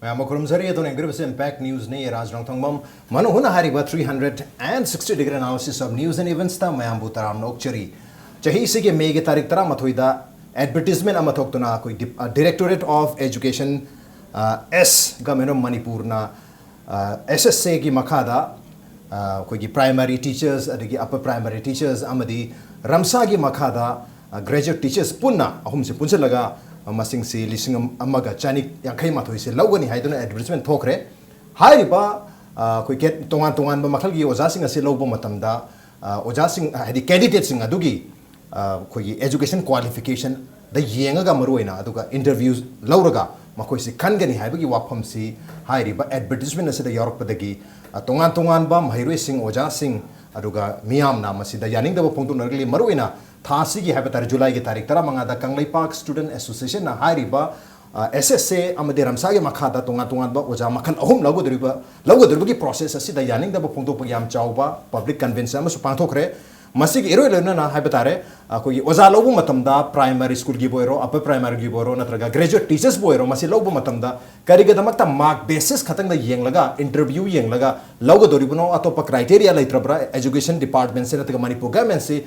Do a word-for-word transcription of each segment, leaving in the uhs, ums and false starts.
ꯃꯌꯥꯝ ꯈꯨꯔꯨꯝꯖꯔꯤ꯫ ꯑꯗꯣ ꯌꯦꯡꯕꯤꯔꯤꯕꯁꯤ Impact News ꯅꯤ꯫ ꯔꯥꯖ ꯔꯣꯡꯊꯣꯡꯕꯝ ꯃꯅꯨꯡ ꯍꯨꯠꯅ ꯍꯥꯏꯔꯤꯕ three hundred and sixty degree analysis of news and events ꯇ ꯃꯌꯥꯝꯕꯨ ꯇꯔꯥꯝꯅ ꯑꯣꯛꯆꯔꯤ꯫ ꯆꯍꯤꯁꯤꯒꯤ ꯃꯦꯒꯤ ꯇꯥꯔꯤꯛ ꯇꯔꯥꯃꯥꯊꯣꯏꯗ advertisement ꯑꯃ ꯊꯣꯛꯇꯨꯅ ꯑꯩꯈꯣꯏ Dip-, ꯑ, Directorate of Education, ꯑ, S, Government of ꯃꯅꯤꯄꯨꯔꯅ, ꯑ, S S A ꯒꯤ ꯃꯈꯥꯗ, ꯑ, ꯑꯩꯈꯣꯏꯒꯤ primary teachers, ꯑꯗꯒꯤ upper primary teachers, ꯑꯃꯗꯤ ꯔꯝꯁꯥꯒꯤ ꯃꯈꯥꯗ, ꯑ, graduate teachers ꯄꯨꯟꯅ ꯑꯍꯨꯝꯁꯦ ꯄꯨꯟꯁꯤꯜꯂꯒ, ꯑ, ꯃꯁꯤꯡꯁꯤ ꯂꯤꯁꯤꯡ ꯑꯃꯒ ꯆꯅꯤ ꯌꯥꯡꯈꯩ ꯃꯥꯊꯣꯏꯁꯦ ꯂꯧꯒꯅꯤ ꯍꯥꯏꯗꯨꯅ advertisement ꯊꯣꯛꯈ꯭ꯔꯦ꯫ ꯍꯥꯏꯔꯤꯕ, ꯑ, ꯑꯩꯈꯣꯏ ꯀꯦ-, ꯇꯣꯉꯥꯟ ꯇꯣꯉꯥꯟꯕ ꯃꯈꯜꯒꯤ ꯑꯣꯖꯥꯁꯤꯡ ꯑꯁꯤ ꯂꯧꯕ ꯃꯇꯝꯗ, ꯑ, ꯑꯣꯖꯥꯁꯤꯡ, ꯍꯥꯏꯗꯤ candidateꯁꯤꯡ ꯑꯗꯨꯒꯤ, ꯑ, ꯑꯩꯈꯣꯏꯒꯤ education qualificationꯗ ꯌꯦꯡꯉꯒ ꯃꯔꯨꯑꯣꯏꯅ, ꯑꯗꯨꯒ interview ꯂꯧꯔꯒ ꯃꯈꯣꯏꯁꯤ ꯈꯟꯒꯅꯤ ꯍꯥꯏꯕꯒꯤ ꯋꯥꯐꯝꯁꯤ ꯍꯥꯏꯔꯤꯕ advertisement ꯑꯁꯤꯗ ꯌꯥꯎꯔꯛꯄꯗꯒꯤ, ꯑ, ꯇꯣꯉꯥꯟ ꯇꯣꯉꯥꯟꯕ ꯃꯍꯩꯔꯣꯏꯁꯤꯡ, ꯑꯣꯖꯥꯁꯤꯡ, ꯑꯗꯨꯒ ꯃꯤꯌꯥꯝꯅ ꯃꯁꯤꯗ ꯌꯥꯅꯤꯡꯗꯕ ꯐꯣꯡꯗꯣꯛꯅꯔꯛꯂꯤ꯫ ꯃꯔꯨꯑꯣꯏꯅ ꯊꯥ ꯑꯁꯤꯒꯤ ꯍꯥꯏꯕ ꯇꯥꯔꯦ, ꯖꯨꯂꯥꯏꯒꯤ ꯇꯥꯔꯤꯛ ꯇꯔꯥꯃꯉꯥꯗ ꯀꯪꯂꯩꯄꯥꯛ Student Associationꯅ ꯍꯥꯏꯔꯤꯕ, ꯑ, S S A ꯑꯃꯗꯤ ꯔꯝꯁꯥꯒꯤ ꯃꯈꯥꯗ ꯇꯣꯉꯥꯟ ꯇꯣꯉꯥꯟꯕ ꯑꯣꯖꯥ ꯃꯈꯜ ꯑꯍꯨꯝ ꯂꯧꯒꯗꯧꯔꯤꯕ, ꯂꯧꯒꯗꯧꯔꯤꯕꯒꯤ process ꯑꯁꯤꯗ ꯌꯥꯅꯤꯡꯗꯕ ꯐꯣꯡꯗꯣꯛꯄꯒꯤ ꯌꯥꯝ ꯆꯥꯎꯕ public convention ꯑꯃꯁꯨ ꯄꯥꯡꯊꯣꯛꯈ꯭ꯔꯦ꯫ ꯃꯁꯤꯒꯤ ꯏꯔꯣꯏ ꯂꯣꯏꯅꯅ ꯍꯥꯏꯕ ꯇꯥꯔꯦ, ꯑꯩꯈꯣꯏꯒꯤ ꯑꯣꯖꯥ ꯂꯧꯕ ꯃꯇꯝꯗ primary schoolꯒꯤꯕꯨ ꯑꯣꯏꯔꯣ, upper primaryꯒꯤꯕꯨ ꯑꯣꯏꯔꯣ, ꯅꯠꯇ꯭ꯔꯒ graduate teachersꯕꯨ ꯑꯣꯏꯔꯣ, ꯃꯁꯤ ꯂꯧꯕ ꯃꯇꯝꯗ ꯀꯔꯤꯒꯤꯗꯃꯛꯇ mark basis ꯈꯛꯇꯪꯗ ꯌꯦꯡꯂꯒ, interview ꯌꯦꯡꯂꯒ ꯂꯧꯒꯗꯧꯔꯤꯕꯅꯣ? ꯑꯇꯣꯞꯄ criteria ꯂꯩꯇ꯭ꯔꯕ꯭ꯔꯥ? Education departmentꯁꯦ ꯅꯠꯇ꯭ꯔꯒ ꯃꯅꯤꯄꯨꯔ governmentꯁꯤ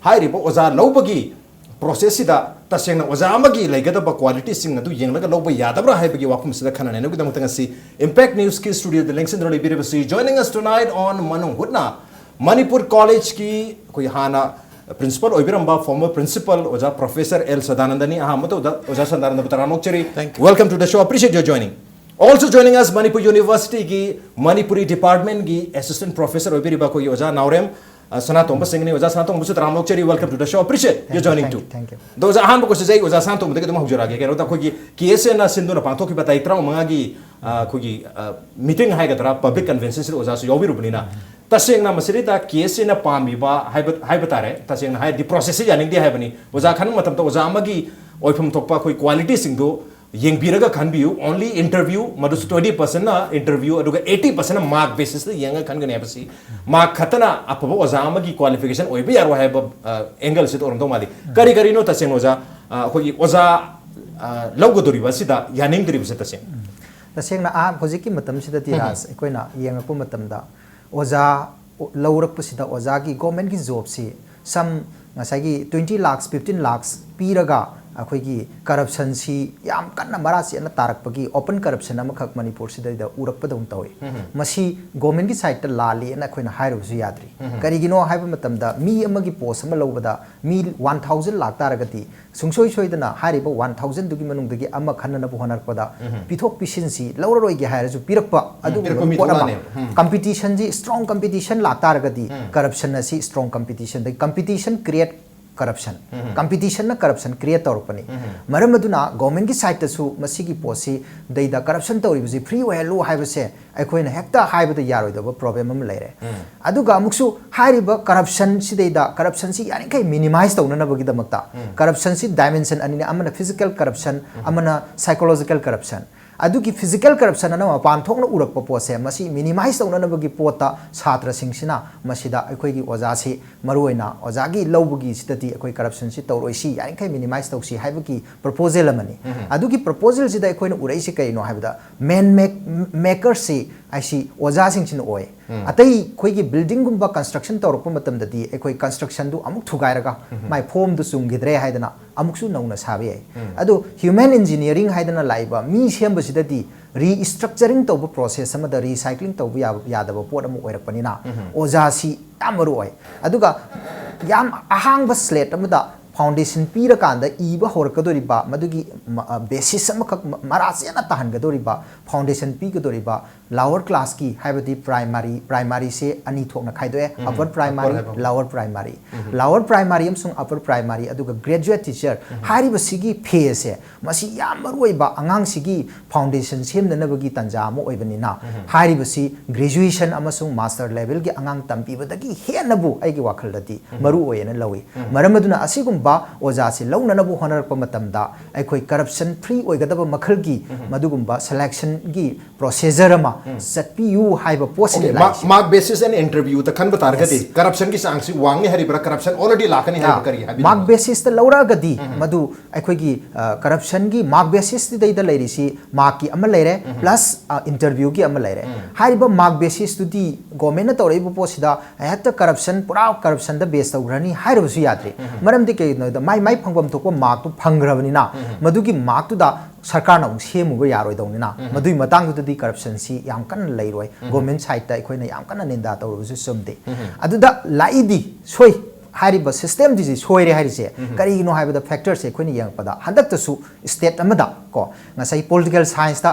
ꯍꯥꯏꯔꯤꯕ ꯑꯣꯖꯥ ꯂꯧꯕꯒꯤ processꯁꯤꯗ ꯇꯁꯦꯡꯅ ꯑꯣꯖꯥ ꯑꯃꯒꯤ ꯂꯩꯒꯗꯕ qualityꯁꯤꯡ ꯑꯗꯨ ꯌꯦꯡꯂꯒ ꯂꯧꯕ ꯌꯥꯗꯕ꯭ꯔꯥ ꯍꯥꯏꯕꯒꯤ ꯋꯥꯐꯝꯁꯤꯗ ꯈꯟꯅ ꯅꯩꯅꯕꯒꯤꯗꯃꯛꯇ ꯉꯁꯤ Impact Newsꯀꯤ studioꯗ ꯂꯦꯡꯁꯤꯟꯗꯨꯅ ꯂꯩꯕꯤꯔꯤꯕꯁꯤ, joining us tonight on ꯃꯅꯨꯡ ꯍꯨꯠꯅ, ꯃꯅꯤꯄꯨꯔ collegeꯀꯤ ꯑꯩꯈꯣꯏ ꯍꯥꯟꯅ principal ꯑꯣꯏꯕꯤꯔꯝꯕ former principal ꯑꯣꯖꯥ Professor L ꯁꯗꯥꯅꯟꯗꯅꯤ꯫ ꯑꯍꯥꯟꯕ ꯃꯇꯧꯗ ꯑꯣꯖꯥ ꯁꯗꯥꯅꯟꯗꯕꯨ ꯇꯔꯥꯝꯅ ꯑꯣꯛꯆꯔꯤ꯫ Thank you. Welcome to the show. Appreciate your joining. Also joining us, Manipur Universityꯒꯤ Manipuri Departmentꯀꯤ assistant professor ꯑꯣꯏꯕꯤꯔꯤꯕ ꯑꯩꯈꯣꯏꯒꯤ ꯑꯣꯖꯥ ꯅꯥꯎꯔꯦꯝ, ꯑ, ꯁꯅꯥꯇꯣꯝꯕ ꯁꯤꯡꯅꯤ꯫ ꯑꯣꯖꯥ ꯁꯅꯥꯇꯣꯝꯕꯁꯨ ꯇꯔꯥꯝꯅ ꯑꯣꯛꯆꯔꯤ꯫ Welcome to the show. Appreciate your joining too. Thank you. ꯑꯗꯣ ꯑꯣꯖꯥ, ꯑꯍꯥꯟꯕ questionꯁꯦ ꯑꯩ ꯑꯣꯖꯥ ꯁꯅꯥꯇꯣꯝꯕꯗꯒꯤ ꯑꯗꯨꯝ ꯍꯧꯖꯔꯛꯑꯒꯦ꯫ ꯀꯩꯅꯣꯗ ꯑꯩꯈꯣꯏꯒꯤ KSAꯅ ꯁꯤꯟꯗꯨꯅ ꯄꯥꯡꯊꯣꯛꯈꯤꯕ ꯇꯥꯔꯤꯛ ꯇꯔꯥꯃꯉꯥꯒꯤ, ꯑ, ꯑꯩꯈꯣꯏꯒꯤ, ꯑ, meeting ꯍꯥꯏꯒꯗ꯭ꯔꯥ, public conventionꯁꯤꯗ ꯑꯣꯖꯥꯁꯨ ꯌꯥꯎꯕꯤꯔꯨꯕꯅꯤꯅ, ꯇꯁꯦꯡꯅ ꯃꯁꯤꯗꯩꯗ KSAꯅ ꯄꯥꯝꯃꯤꯕ ꯍꯥꯏꯕ, ꯍꯥꯏꯕ ꯇꯥꯔꯦ, ꯇꯁꯦꯡꯅ ꯍꯥꯏꯔꯗꯤ processꯁꯦ ꯌꯥꯅꯤꯡꯗꯦ ꯍꯥꯏꯕꯅꯤ꯫ ꯑꯣꯖꯥ ꯈꯟꯕ ꯃꯇꯝꯗ ꯑꯣꯖꯥ ꯑꯃꯒꯤ ꯑꯣꯏꯐꯝ ꯊꯣꯛꯄ ꯑꯩꯈꯣꯏ qualityꯁꯤꯡꯗꯨ ꯌꯦꯡꯕꯤꯔꯒ ꯈꯟꯕꯤꯌꯨ꯫ Only interview, ꯃꯗꯨꯁꯨ twenty percentꯅ interview, ꯑꯗꯨꯒ eighty percentꯅ mark basisꯇ ꯌꯦꯡꯉꯒ ꯈꯟꯒꯅꯤ ꯍꯥꯏꯕꯁꯤ, mark ꯈꯛꯇꯅ ꯑꯐꯕ ꯑꯣꯖꯥ ꯑꯃꯒꯤ qualification ꯑꯣꯏꯕ ꯌꯥꯔꯣꯏ ꯍꯥꯏꯕ, ꯑ, angleꯁꯤꯗ ꯑꯣꯏꯔꯝꯗꯧ ꯃꯥꯜꯂꯤ꯫ ꯀꯔꯤ ꯀꯔꯤꯅꯣ ꯇꯁꯦꯡꯅ ꯑꯣꯖꯥ, ꯑ, ꯑꯩꯈꯣꯏꯒꯤ ꯑꯣꯖꯥ, ꯑ, ꯂꯧꯒꯗꯧꯔꯤꯕ ꯑꯁꯤꯗ ꯌꯥꯅꯤꯡꯗ꯭ꯔꯤꯕꯁꯦ ꯇꯁꯦꯡꯅ? ꯇꯁꯦꯡꯅ ꯑꯍꯥꯟ ꯍꯧꯖꯤꯛꯀꯤ ꯃꯇꯝꯁꯤꯗꯗꯤ ꯔꯥꯖ, ꯑꯩꯈꯣꯏꯅ ꯌꯦꯡꯉꯛꯄ ꯃꯇꯝꯗ ꯑꯣꯖꯥ ꯂꯧꯔꯛꯄꯁꯤꯗ ꯑꯣꯖꯥꯒꯤ ꯒꯣꯔꯃꯦꯟꯒꯤ ꯖꯣꯕꯁꯤ ꯁꯝ ꯉꯁꯥꯏꯒꯤ twenty lakhs, fifteen lakhs ꯄꯤꯔꯒ ꯑꯩꯈꯣꯏꯒꯤ ꯀꯔꯞꯁꯟꯁꯤ ꯌꯥꯝ ꯀꯟꯅ ꯃꯔꯥ ꯆꯦꯠꯅ ꯇꯥꯔꯛꯄꯒꯤ ꯑꯣꯄꯟ ꯀꯔꯞꯁꯟ ꯑꯃꯈꯛ ꯃꯅꯤꯄꯨꯔꯁꯤꯗꯩꯗ ꯎꯔꯛꯄꯗꯧꯅ ꯇꯧꯏ꯫ ꯃꯁꯤ ꯒꯣꯔꯃꯦꯟꯒꯤ ꯁꯥꯏꯠꯇ ꯂꯥꯜꯂꯤꯅ ꯑꯩꯈꯣꯏꯅ ꯍꯥꯏꯔꯨꯕꯁꯨ ꯌꯥꯗ꯭ꯔꯤ꯫ ꯀꯔꯤꯒꯤꯅꯣ ꯍꯥꯏꯕ ꯃꯇꯝꯗ ꯃꯤ ꯑꯃꯒꯤ ꯄꯣꯁ ꯑꯃ ꯂꯧꯕꯗ ꯃꯤ one thousand ꯂꯥꯛꯇꯥꯔꯒꯗꯤ ꯁꯨꯡꯁꯣꯏ ꯁꯣꯏꯗꯅ ꯍꯥꯏꯔꯤꯕ one thousandꯗꯨꯒꯤ ꯃꯅꯨꯡꯗꯒꯤ ꯑꯃ ꯈꯟꯅꯅꯕ ꯍꯣꯠꯅꯔꯛꯄꯗ ꯄꯤꯊꯣꯛ ꯄꯤꯁꯤꯟꯁꯤ ꯂꯧꯔꯔꯣꯏꯒꯦ ꯍꯥꯏꯔꯁꯨ ꯄꯤꯔꯛꯄ ꯄꯤꯔꯛꯄ ꯑꯗꯨꯒꯨꯝꯕ ꯃꯤ ꯄꯣꯠ ꯑꯃ꯫ ꯊꯣꯛꯂꯛꯑꯅꯦꯕ꯫ Competitionꯁꯤ strong competition ꯂꯥꯛꯇꯥꯔꯒꯗꯤ ꯀꯔꯞꯁꯟ ꯑꯁꯤ strong competition, competitionꯗꯒꯤ competition create corruption, competitionꯅ corruption create ꯇꯧꯔꯛꯄꯅꯤ꯫ ꯃꯔꯝ ꯑꯗꯨꯅ ꯒꯣꯔꯃꯦꯟꯒꯤ ꯁꯥꯏꯠꯇꯁꯨ ꯃꯁꯤꯒꯤ ꯄꯣꯠꯁꯤ ꯗꯩꯗ ꯀꯔꯞꯁꯟ ꯇꯧꯔꯤꯕꯁꯤ ꯐ꯭ꯔꯤ ꯑꯣꯏꯍꯜꯂꯨ ꯍꯥꯏꯕꯁꯦ ꯑꯩꯈꯣꯏꯅ ꯍꯦꯛꯇ ꯍꯥꯏꯕꯗ ꯌꯥꯔꯣꯏꯗꯕ ꯄ꯭ꯔꯣꯕ꯭ꯂꯦꯝ ꯑꯃ ꯂꯩꯔꯦ꯫ ꯑꯗꯨꯒ ꯑꯃꯨꯛꯁꯨ ꯍꯥꯏꯔꯤꯕ ꯀꯔꯞꯁꯟꯁꯤꯗꯩꯗ ꯀꯔꯞꯁꯟꯁꯤ ꯌꯥꯔꯤꯈꯩ ꯃꯤꯅꯤꯃꯥꯏꯁ ꯇꯧꯅꯅꯕꯒꯤꯗꯃꯛꯇ ꯀꯔꯞꯁꯟꯁꯤ ꯗꯥꯏꯃꯦꯟꯁꯟ ꯑꯅꯤꯅꯤ, ꯑꯃꯅ ꯐꯤꯖꯤꯀꯦꯜ ꯀꯔꯞꯁꯟ, ꯑꯃꯅ ꯁꯥꯏꯀꯣꯂꯣꯖꯤꯀꯦꯜ ꯀꯔꯞꯁꯟ꯫ ꯑꯗꯨꯒꯤ ꯐꯤꯖꯤꯀꯦꯜ ꯀꯔꯞꯁꯟ ꯑꯅ ꯃꯄꯥꯟ ꯊꯣꯛꯅ ꯎꯔꯛꯄ ꯄꯣꯠꯁꯦ ꯃꯁꯤ ꯃꯤꯅꯤꯃꯥꯏꯁ ꯇꯧꯅꯅꯕꯒꯤ ꯄꯣꯠꯇ ꯁꯥꯇ꯭ꯔꯁꯤꯡꯁꯤꯅ ꯃꯁꯤꯗ ꯑꯩꯈꯣꯏꯒꯤ ꯑꯣꯖꯥꯁꯤ ꯃꯔꯨꯑꯣꯏꯅ ꯑꯣꯖꯥꯒꯤ ꯂꯧꯕꯒꯤꯁꯤꯗꯗꯤ ꯑꯩꯈꯣꯏ ꯀꯔꯞꯁꯟꯁꯤ ꯇꯧꯔꯣꯏꯁꯤ, ꯌꯥꯔꯤꯈꯩ ꯃꯤꯅꯤꯃꯥꯏꯁ ꯇꯧꯁꯤ ꯍꯥꯏꯕꯒꯤ ꯄ꯭ꯔꯄꯣꯖꯦꯜ ꯑꯃꯅꯤ꯫ ꯑꯗꯨꯒꯤ ꯄ꯭ꯔꯄꯣꯖꯦꯜꯁꯤꯗ ꯑꯩꯈꯣꯏꯅ ꯎꯔꯛꯏꯁꯤ ꯀꯩꯅꯣ ꯍꯥꯏꯕꯗ ꯃꯦꯟ ꯃꯦꯛ ꯃꯦꯀꯔꯁꯤ ꯑꯩꯁꯤ ꯑꯣꯖꯥꯁꯤꯡꯁꯤꯅ ꯑꯣꯏ꯫ ꯑꯇꯩ ꯑꯩꯈꯣꯏꯒꯤ ꯕꯤꯜꯗꯤꯡꯒꯨꯝꯕ ꯀꯟꯁꯇ꯭ꯔꯛꯁꯟ ꯇꯧꯔꯛꯄ ꯃꯇꯝꯗꯗꯤ ꯑꯩꯈꯣꯏ ꯀꯟꯁꯇ꯭ꯔꯛꯁꯟꯗꯨ ꯑꯃꯨꯛ ꯊꯨꯒꯥꯏꯔꯒ ꯃꯥꯏ ꯐꯣꯝꯗꯨ ꯆꯨꯝꯈꯤꯗ꯭ꯔꯦ ꯍꯥꯏꯗꯅ ꯑꯃꯨꯛꯁꯨ ꯅꯧꯅ ꯁꯥꯕ ꯌꯥꯏ꯫ ꯑꯗꯨ ꯍ꯭ꯌꯨꯃꯦꯟ ꯏꯟꯖꯤꯅꯤꯌꯥꯔꯤꯡ ꯍꯥꯏꯗꯅ ꯂꯥꯛꯏꯕ ꯃꯤ ꯁꯦꯝꯕꯁꯤꯗꯗꯤ ꯔꯤꯁꯇ꯭ꯔꯛꯆꯔꯤꯡ ꯇꯧꯕ ꯄ꯭ꯔꯣꯁꯦꯁ ꯑꯃꯗ ꯔꯤꯁꯥꯏꯀ꯭ꯂꯤꯡ ꯇꯧꯕ ꯌꯥꯕ, ꯌꯥꯗꯕ ꯄꯣꯠ ꯑꯃ ꯑꯣꯏꯔꯛꯄꯅꯤꯅ ꯑꯣꯖꯥꯁꯤ ꯌꯥꯝ ꯃꯔꯨ ꯑꯣꯏ꯫ ꯑꯗꯨꯒ ꯌꯥꯝ ꯑꯍꯥꯡꯕ ꯁ꯭ꯂꯦꯠ ꯑꯃꯗ ꯐꯥꯎꯟꯗꯦꯁꯟ ꯄꯤꯔꯀꯥꯟꯗ ꯏꯕ ꯍꯧꯔꯛꯀꯗꯧꯔꯤꯕ ꯃꯗꯨꯒꯤ ꯕꯦꯁꯤꯁ ꯑꯃꯈꯛ ꯃ-, ꯃꯔꯥ ꯆꯦꯠꯅ ꯇꯥꯍꯟꯒꯗꯧꯔꯤꯕ ꯐꯥꯎꯟꯗꯦꯁꯟ ꯄꯤꯒꯗꯧꯔꯤꯕ ꯂꯥꯋꯔ ꯀ꯭ꯂꯥꯁꯀꯤ, ꯍꯥꯏꯕꯗꯤ ꯄ꯭ꯔꯥꯏꯃꯥꯔꯤ, ꯄ꯭ꯔꯥꯏꯃꯥꯔꯤꯁꯦ ꯑꯅꯤ ꯊꯣꯛꯅ ꯈꯥꯏꯗꯣꯛꯑꯦ, ꯎꯝ, ꯑꯄꯔ ꯄ꯭ꯔꯥꯏꯃꯥꯔꯤ, ꯑꯄꯔ ꯍꯥꯏꯕ꯫ Lower primary. Um. Lower primary ꯑꯃꯁꯨꯡ ꯑꯄꯔ ꯄ꯭ꯔꯥꯏꯃꯥꯔꯤ, ꯑꯗꯨꯒ ꯒ꯭ꯔꯦꯖꯨꯑꯦꯠ ꯇꯤꯆꯔ ꯎꯝ꯫ ꯍꯥꯏꯔꯤꯕꯁꯤꯒꯤ ꯐꯦꯁꯁꯦ ꯃꯁꯤ ꯌꯥꯝ ꯃꯔꯨꯑꯣꯏꯕ ꯑꯉꯥꯡꯁꯤꯒꯤ ꯐꯥꯎꯟꯗꯦꯁꯟ ꯁꯦꯝꯅꯅꯕꯒꯤ ꯇꯥꯟꯖꯥ ꯑꯃ ꯑꯣꯏꯕꯅꯤꯅ ꯎꯝ꯫ ꯍꯥꯏꯔꯤꯕꯁꯤ ꯒ꯭ꯔꯦꯖꯨꯑꯦꯁꯟ ꯑꯃꯁꯨꯡ ꯃꯥꯁꯇꯔ ꯂꯦꯚꯦꯜꯒꯤ ꯑꯉꯥꯡ ꯇꯝꯕꯤꯕꯗꯒꯤ ꯍꯦꯟꯅꯕꯨ ꯑꯩꯒꯤ ꯋꯥꯈꯜꯗꯗꯤ ꯎꯝ꯫ ꯃꯔꯨ ꯑꯣꯏꯌꯦꯅ ꯂꯧꯏ꯫ ꯎꯝ꯫ ꯃꯔꯝ ꯑꯗꯨꯅ ꯑꯁꯤꯒꯨꯝꯕ ꯑꯣꯖꯥꯁꯦ ꯂꯧꯅꯅꯕ ꯍꯣꯠꯅꯔꯛꯄ ꯃꯇꯝꯗ ꯑꯩꯈꯣꯏ ꯀꯔꯞꯁꯟ ꯐ꯭ꯔꯤ ꯑꯣꯏꯒꯗꯕ ꯃꯈꯜꯒꯤ ꯃꯗꯨꯒꯨꯝꯕ ꯁꯦꯂꯦꯛꯁꯟꯒꯤ ꯄ꯭ꯔꯣꯁꯦꯖꯔ ꯑꯃ ꯆꯠꯄꯤꯌꯨ ꯍꯥꯏꯕ ꯄꯣꯠꯁꯤꯅꯤ ꯂꯥꯛꯏꯁꯦ꯫ Mark basis and interview ꯗ ꯈꯟꯕ ꯇꯥꯔꯒꯗꯤ ꯀꯔꯞꯁꯟꯒꯤ ꯆꯥꯡꯁꯤ ꯋꯥꯡꯅꯤ ꯍꯥꯏꯔꯤꯕ꯭ꯔꯥ, ꯀꯔꯞꯁꯟ ꯑꯣꯜꯔꯦꯗꯤ ꯂꯥꯛꯀꯅꯤ ꯍꯥꯏꯕ ꯀꯔꯤ ꯍꯥꯏꯕꯤꯅꯤꯡꯉꯤ? ꯃꯥꯔꯛ ꯕꯦꯁꯤꯁꯇ ꯂꯧꯔꯛꯑꯒꯗꯤ ꯃꯗꯨ ꯑꯩꯈꯣꯏꯒꯤ ꯀꯔꯞꯁꯟꯒꯤ ꯃꯥꯔꯛ ꯕꯦꯁꯤꯁꯇꯨꯗꯩꯗ ꯂꯩꯔꯤꯁꯤ ꯃꯥꯔꯛꯀꯤ ꯑꯃ ꯂꯩꯔꯦ, ꯄ꯭ꯂꯁ ꯏꯟꯇꯔꯚ꯭ꯌꯨꯒꯤ ꯑꯃ ꯂꯩꯔꯦ꯫ ꯍꯥꯏꯔꯤꯕ ꯃꯥꯔꯛ ꯕꯦꯁꯤꯁꯇꯨꯗꯤ ꯒꯣꯔꯃꯦꯟꯅ ꯇꯧꯔꯛꯏꯕ ꯄꯣꯠꯁꯤꯗ ꯍꯦꯛꯇ ꯀꯔꯞꯁꯟ, ꯄꯨꯔꯥ ꯀꯔꯞꯁꯟꯗ ꯕꯦꯁ ꯇꯧꯈ꯭ꯔꯅꯤ ꯍꯥꯏꯔꯕꯁꯨ ꯌꯥꯗ꯭ꯔꯤ꯫ ꯃꯔꯝꯗꯤ ꯀꯩꯒꯤꯅꯣꯗ ꯃꯥꯏ ꯃꯥꯏ ꯐꯪꯐꯝ ꯊꯣꯛꯄ ꯃꯥꯔꯛꯇꯨ ꯐꯪꯈ꯭ꯔꯕꯅꯤꯅ ꯃꯗꯨꯒꯤ ꯃꯥꯔꯛꯇꯨꯗ ꯁꯔꯀꯥꯔꯅ ꯑꯃꯨꯛ ꯁꯦꯝꯃꯨꯕ ꯌꯥꯔꯣꯏꯗꯧꯅꯤꯅ ꯃꯗꯨꯒꯤ ꯃꯇꯥꯡꯗꯨꯗꯗꯤ ꯀꯔꯞꯁꯟꯁꯤ ꯌꯥꯝ ꯀꯟꯅ ꯂꯩꯔꯣꯏ꯫ ꯒꯣꯔꯃꯦꯟ ꯁꯥꯏꯠꯇ ꯑꯩꯈꯣꯏꯅ ꯌꯥꯝ ꯀꯟꯅ ꯅꯤꯟꯗꯥ ꯇꯧꯔꯨꯕꯁꯨ ꯆꯨꯝꯗꯦ꯫ ꯑꯗꯨꯗ ꯂꯥꯛꯏꯗꯤ ꯁꯣꯏ, ꯍꯥꯏꯔꯤꯕ ꯁꯤꯁꯇꯦꯝꯗꯨꯁꯤ ꯁꯣꯏꯔꯦ ꯍꯥꯏꯔꯤꯁꯦ ꯀꯔꯤꯒꯤꯅꯣ ꯍꯥꯏꯕꯗ ꯐꯦꯛꯇꯔꯁꯦ ꯑꯩꯈꯣꯏꯅ ꯌꯦꯡꯉꯛꯄꯗ ꯍꯟꯗꯛꯇꯁꯨ ꯁ꯭ꯇꯦꯠ ꯑꯃꯗ ꯀꯣ ꯉꯁꯥꯏ ꯄꯣꯂꯤꯇꯤꯀꯦꯜ ꯁꯥꯏꯟꯁꯇ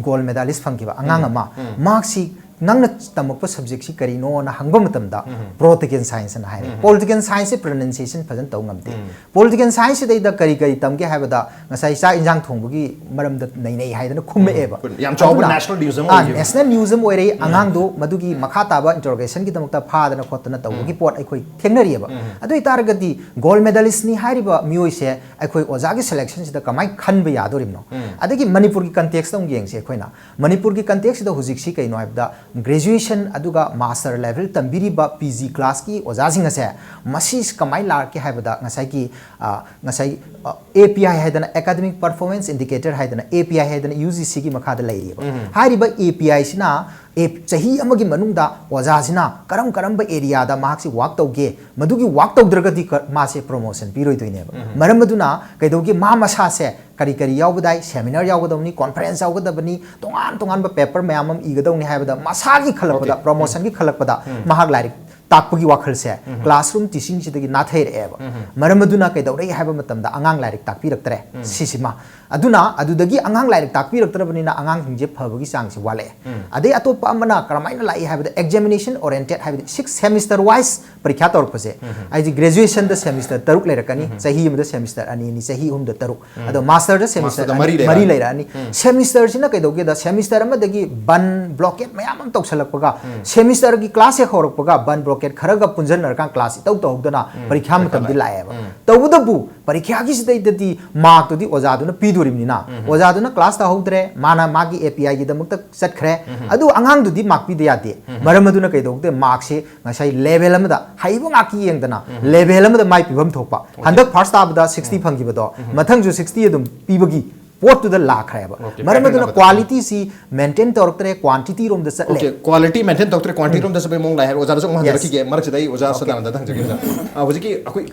ꯒꯣꯜ ꯃꯦꯗꯥꯂꯤꯁ ꯐꯪꯈꯤꯕ ꯑꯉꯥꯡ ꯑꯃ ꯃꯥꯔꯛꯁꯤ ꯅꯪꯅ ꯇꯝꯃꯛꯄ ꯁꯕꯖꯦꯛꯁꯤ ꯀꯔꯤꯅꯣꯅ ꯍꯪꯕ ꯃꯇꯝꯗ ꯄꯣꯂꯤꯇꯤꯀꯦꯜ ꯁꯥꯏꯟꯁꯅ ꯍꯥꯏꯔꯦ꯫ ꯄꯣꯂꯤꯇꯤꯀꯦꯜ ꯁꯥꯏꯟꯁꯁꯦ ꯄ꯭ꯔꯣꯅꯟꯁꯤꯌꯦꯁꯟ ꯐꯖꯅ ꯇꯧ ꯉꯝꯗꯦ꯫ ꯄꯣꯂꯤꯇꯤꯀꯦꯜ ꯁꯥꯏꯟꯁꯁꯤꯗꯩꯗ ꯀꯔꯤ ꯀꯔꯤ ꯇꯝꯒꯦ ꯍꯥꯏꯕꯗ ꯉꯁꯥꯏ ꯆꯥꯛ ꯏꯟꯖꯥꯡ ꯊꯣꯡꯕꯒꯤ ꯃꯔꯝꯗ ꯅꯩꯅꯩ ꯍꯥꯏꯗꯅ ꯈꯨꯝꯃꯛꯑꯦꯕ꯫ ꯌꯥꯝ ꯆꯥꯎꯕ ꯅꯦꯁꯅꯦꯜ ꯅ꯭ꯌꯨꯁ ꯑꯃ ꯑꯣꯏꯈꯤꯕ꯫ ꯅꯦꯁꯅꯦꯜ ꯅ꯭ꯌꯨꯁ ꯑꯃ ꯑꯣꯏꯔꯛꯏ꯫ ꯑꯉꯥꯡꯗꯣ ꯃꯗꯨꯒꯤ ꯃꯈꯥ ꯇꯥꯕ ꯏꯟꯇꯔꯣꯒꯦꯁꯟꯒꯤꯗꯃꯛꯇ ꯐꯥꯗꯅ ꯈꯣꯠꯇꯅ ꯇꯧꯕꯒꯤ ꯄꯣꯠ ꯑꯩꯈꯣꯏ ꯊꯦꯡꯅꯔꯤꯑꯕ꯫ ꯑꯗꯨ ꯑꯣꯏꯇꯥꯔꯒꯗꯤ ꯒꯣꯜ ꯃꯦꯗꯥꯂꯤꯁꯅꯤ ꯍꯥꯏꯔꯤꯕ ꯃꯤꯑꯣꯏꯁꯦ ꯑꯩꯈꯣꯏ ꯑꯣꯖꯥꯒꯤ ꯁꯦꯂꯦꯛꯁꯟꯁꯤꯗ ꯀꯃꯥꯏꯅ ꯈꯟꯕ ꯌꯥꯗꯣꯔꯤꯕꯅꯣ? ꯑꯗꯒꯤ ꯃꯅꯤꯄꯨꯔꯒꯤ ꯀꯟꯇꯦꯛꯁꯇ ꯑꯃꯨꯛ ꯌꯦꯡꯁꯤ ꯑꯩꯈꯣꯏꯅ꯫ ꯃꯅꯤꯄꯨꯔꯒꯤ ꯀꯟꯇꯦꯛꯁꯁꯤꯗ ꯍꯧꯖꯤꯛꯁꯤ ꯀꯩꯅꯣ ꯍꯥꯏꯕꯗ ꯒ꯭ꯔꯦꯖꯨꯑꯦꯁꯟ ꯑꯗꯨꯒ ꯃꯥꯁꯇꯔ ꯂꯦꯚꯦꯜ ꯇꯝꯕꯤꯔꯤꯕ ꯄꯤ ꯖꯤ ꯀ꯭ꯂꯥꯁꯀꯤ ꯑꯣꯖꯥꯁꯤꯡ ꯑꯁꯦ ꯃꯁꯤ ꯀꯃꯥꯏꯅ ꯂꯥꯛꯀꯦ ꯍꯥꯏꯕꯗ ꯉꯁꯥꯏꯒꯤ, ꯑ, ꯉꯁꯥꯏ, ꯑ, ꯑꯦ ꯄꯤ ꯑꯥꯏ ꯍꯥꯏꯗꯅ, ꯑꯦꯀꯥꯗꯃꯤꯛ ꯄꯔꯐꯣꯔꯃꯦꯟꯁ ꯏꯟꯗꯤꯀꯦꯇꯔ ꯍꯥꯏꯗꯅ ꯑꯦ ꯄꯤ ꯑꯥꯏ ꯍꯥꯏꯗꯅ ꯌꯨ ꯖꯤ ꯁꯤꯒꯤ ꯃꯈꯥꯗ ꯂꯩꯔꯤꯕ꯫ ꯍꯥꯏꯔꯤꯕ ꯑꯦ ꯄꯤ ꯑꯥꯏꯁꯤꯅ ꯑꯦ, ꯆꯍꯤ ꯑꯃꯒꯤ ꯃꯅꯨꯡꯗ ꯑꯣꯖꯥꯁꯤꯅ ꯀꯔꯝ ꯀꯔꯝꯕ ꯑꯦꯔꯤꯌꯥꯗ ꯃꯍꯥꯛꯁꯤ ꯋꯥꯛ ꯇꯧꯒꯦ, ꯃꯗꯨꯒꯤ ꯋꯥꯛ ꯇꯧꯗ꯭ꯔꯒꯗꯤ ꯀ-, ꯃꯥꯁꯦ ꯄ꯭ꯔꯣꯃꯣꯁꯟ ꯄꯤꯔꯣꯏꯗꯣꯏꯅꯦꯕ꯫ ꯃꯔꯝ ꯑꯗꯨꯅ ꯀꯩꯗꯧꯒꯦ, ꯃꯥ ꯃꯁꯥꯁꯦ ꯀꯔꯤ ꯀꯔꯤ ꯌꯥꯎꯕꯗꯥꯏ, ꯁꯦꯃꯤꯅꯥꯔ ꯌꯥꯎꯒꯗꯕꯅꯤ, ꯀꯣꯟꯐꯔꯦꯟꯁ ꯌꯥꯎꯒꯗꯕꯅꯤ, ꯇꯣꯉꯥꯟ ꯇꯣꯉꯥꯟꯕ ꯄꯦꯄꯔ ꯃꯌꯥꯝ ꯑꯃ ꯏꯒꯗꯧꯅꯤ ꯍꯥꯏꯕꯗ ꯃꯁꯥꯒꯤ ꯈꯜꯂꯛꯄꯗ, ꯄ꯭ꯔꯣꯃꯣꯁꯟꯒꯤ ꯈꯜꯂꯛꯄꯗ ꯃꯍꯥꯛ ꯂꯥꯏꯔꯤꯛ ꯇꯥꯛꯄꯒꯤ ꯋꯥꯈꯜꯁꯦ ꯀ꯭ꯂꯥꯁꯔꯨꯝ ꯇꯤꯆꯤꯡꯁꯤꯗꯒꯤ ꯅꯥꯊꯩꯔꯛꯑꯦꯕ꯫ ꯃꯔꯝ ꯑꯗꯨꯅ ꯀꯩꯗꯧꯔꯛꯏ ꯍꯥꯏꯕ ꯃꯇꯝꯗ ꯑꯉꯥꯡ ꯂꯥꯏꯔꯤꯛ ꯇꯥꯛꯄꯤꯔꯛꯇ꯭ꯔꯦ꯫ ꯁꯤꯁꯤꯃ꯫ ꯑꯗꯨꯅ ꯑꯗꯨꯗꯒꯤ ꯑꯉꯥꯡ ꯂꯥꯏꯔꯤꯛ ꯇꯥꯛꯄꯤꯔꯛꯇ꯭ꯔꯕꯅꯤꯅ ꯑꯉꯥꯡꯁꯤꯡꯁꯦ ꯐꯕꯒꯤ ꯆꯥꯡꯁꯤ ꯋꯥꯠꯂꯛꯑꯦ꯫ ꯑꯗꯩ ꯑꯇꯣꯞꯄ ꯑꯃꯅ ꯀꯔꯝꯍꯥꯏꯅ ꯂꯥꯛꯏ ꯍꯥꯏꯕꯗ ꯑꯦꯛꯖꯥꯃꯤꯅꯦꯁꯟ ꯑꯣꯔꯤꯌꯦꯟꯇꯦꯠ ꯍꯥꯏꯕꯗꯤ ꯁꯤꯛꯁ ꯁꯦꯃꯤꯁꯇꯔ ꯋꯥꯏꯁ ꯄꯔꯤꯈ꯭ꯌꯥ ꯇꯧꯔꯛꯄꯁꯦ꯫ ꯍꯥꯏꯗꯤ ꯒ꯭ꯔꯦꯖꯨꯑꯦꯁꯟꯗ ꯁꯦꯃꯤꯁꯇꯔ ꯇꯔꯨꯛ ꯂꯩꯔꯛꯀꯅꯤ, ꯆꯍꯤ ꯑꯃꯗ ꯁꯦꯃꯤꯁꯇꯔ ꯑꯅꯤ ꯑꯅꯤ, ꯆꯍꯤ ꯑꯍꯨꯝꯗ ꯇꯔꯨꯛ꯫ ꯑꯗꯣ ꯃꯥꯁꯇꯔꯗ ꯁꯦꯃꯤꯁꯇꯔ ꯃꯥꯁꯇꯔꯗ ꯃꯔꯤ ꯃꯔꯤ ꯂꯩꯔꯛꯑꯅꯤ꯫ ꯂꯩꯔꯛꯑꯅꯤ꯫ ꯁꯦꯃꯤꯁꯇꯔꯁꯤꯅ ꯀꯩꯗꯧꯒꯦꯗ ꯁꯦꯃꯤꯁꯇꯔ ꯑꯃꯗꯒꯤ ꯕꯟ ꯕ꯭ꯂꯣꯀꯦꯠ ꯃꯌꯥꯝ ꯑꯃ ꯇꯧꯁꯜꯂꯛꯄꯒ ꯁꯦꯃꯤꯁꯇꯔꯒꯤ ꯀ꯭ꯂꯥꯁ ꯍꯦꯛ ꯍꯧꯔꯛꯄꯒ ꯕꯟ ꯄꯣꯀꯦꯠ ꯈꯔꯒ ꯄꯨꯟꯁꯤꯟꯅꯔꯀꯥꯟ ꯀ꯭ꯂꯥꯁ ꯏꯇꯧ ꯇꯧꯍꯧꯗꯅ ꯄꯔꯤꯈ꯭ꯌꯥ ꯃꯇꯝꯗꯤ ꯂꯥꯛꯑꯦꯕ꯫ ꯇꯧꯕꯇꯕꯨ ꯄꯔꯤꯈ꯭ꯌꯥꯒꯤꯁꯤꯗꯩꯗꯗꯤ ꯃꯥꯔꯛꯇꯨꯗꯤ ꯑꯣꯖꯥꯗꯨꯅ ꯄꯤꯗꯣꯔꯤꯕꯅꯤꯅ, ꯑꯣꯖꯥꯗꯨꯅ ꯀ꯭ꯂꯥꯁ ꯇꯧꯍꯧꯗ꯭ꯔꯦ, ꯃꯥꯅ ꯃꯥꯒꯤ ꯑꯦ ꯄꯤ ꯑꯥꯏꯒꯤꯗꯃꯛꯇ ꯆꯠꯈ꯭ꯔꯦ꯫ ꯑꯗꯨ ꯑꯉꯥꯡꯗꯨꯗꯤ ꯃꯥꯔꯛ ꯄꯤꯗ ꯌꯥꯗꯦ꯫ ꯃꯔꯝ ꯑꯗꯨꯅ ꯀꯩꯗꯧꯗꯦ? ꯃꯥꯔꯛꯁꯦ ꯉꯁꯥꯏ ꯂꯦꯚꯦꯜ ꯑꯃꯗ, ꯍꯩꯕ ꯉꯥꯛꯀꯤ ꯌꯦꯡꯗꯅ ꯂꯦꯚꯦꯜ ꯑꯃꯗ ꯃꯥꯏ ꯄꯤꯐꯝ ꯊꯣꯛꯄ꯫ ꯍꯟꯗꯛ ꯐꯥꯔꯁ ꯇꯥꯕꯗ ꯁꯤꯛꯁꯇꯤ ꯐꯪꯈꯤꯕꯗꯣ ꯃꯊꯪꯁꯨ ꯁꯤꯛꯁꯇꯤ ꯑꯗꯨꯝ ꯄꯤꯕꯒꯤ ꯄꯣꯠꯇꯨꯗ ꯂꯥꯛꯈ꯭ꯔꯦꯕ꯫ Okay, ꯃꯔꯝ ꯑꯗꯨꯅ ꯄꯦꯇꯔꯟ ꯑꯃꯗ꯫ ꯀ꯭ꯋꯥꯂꯤꯇꯤꯁꯤ ꯃꯦꯟꯇꯦꯟ ꯇꯧꯔꯛꯇ꯭ꯔꯦ, ꯀ꯭ꯋꯥꯟꯇꯤꯇꯤ ꯔꯣꯝꯗ ꯆꯠꯂꯦ꯫ Okay, quality maintain ꯇꯧꯗ꯭ꯔꯦ, quantity ꯔꯣꯝꯗ ꯆꯠꯄꯒꯤ ꯃꯑꯣꯡ ꯂꯥꯛꯑꯦ ꯍꯥꯏꯔ ꯑꯣꯖꯥꯗ ꯆꯨꯝ Yes. ꯍꯟꯖꯔꯛꯈꯤꯒꯦ, ꯃꯔꯛꯁꯤꯗ ꯑꯩ ꯑꯣꯖꯥ ꯁꯗꯥꯅꯟꯗ ꯍꯪꯖꯒꯦ ꯑꯣꯖꯥ꯫ ꯑ, ꯍꯧꯖꯤꯛꯀꯤ ꯑꯩꯈꯣꯏ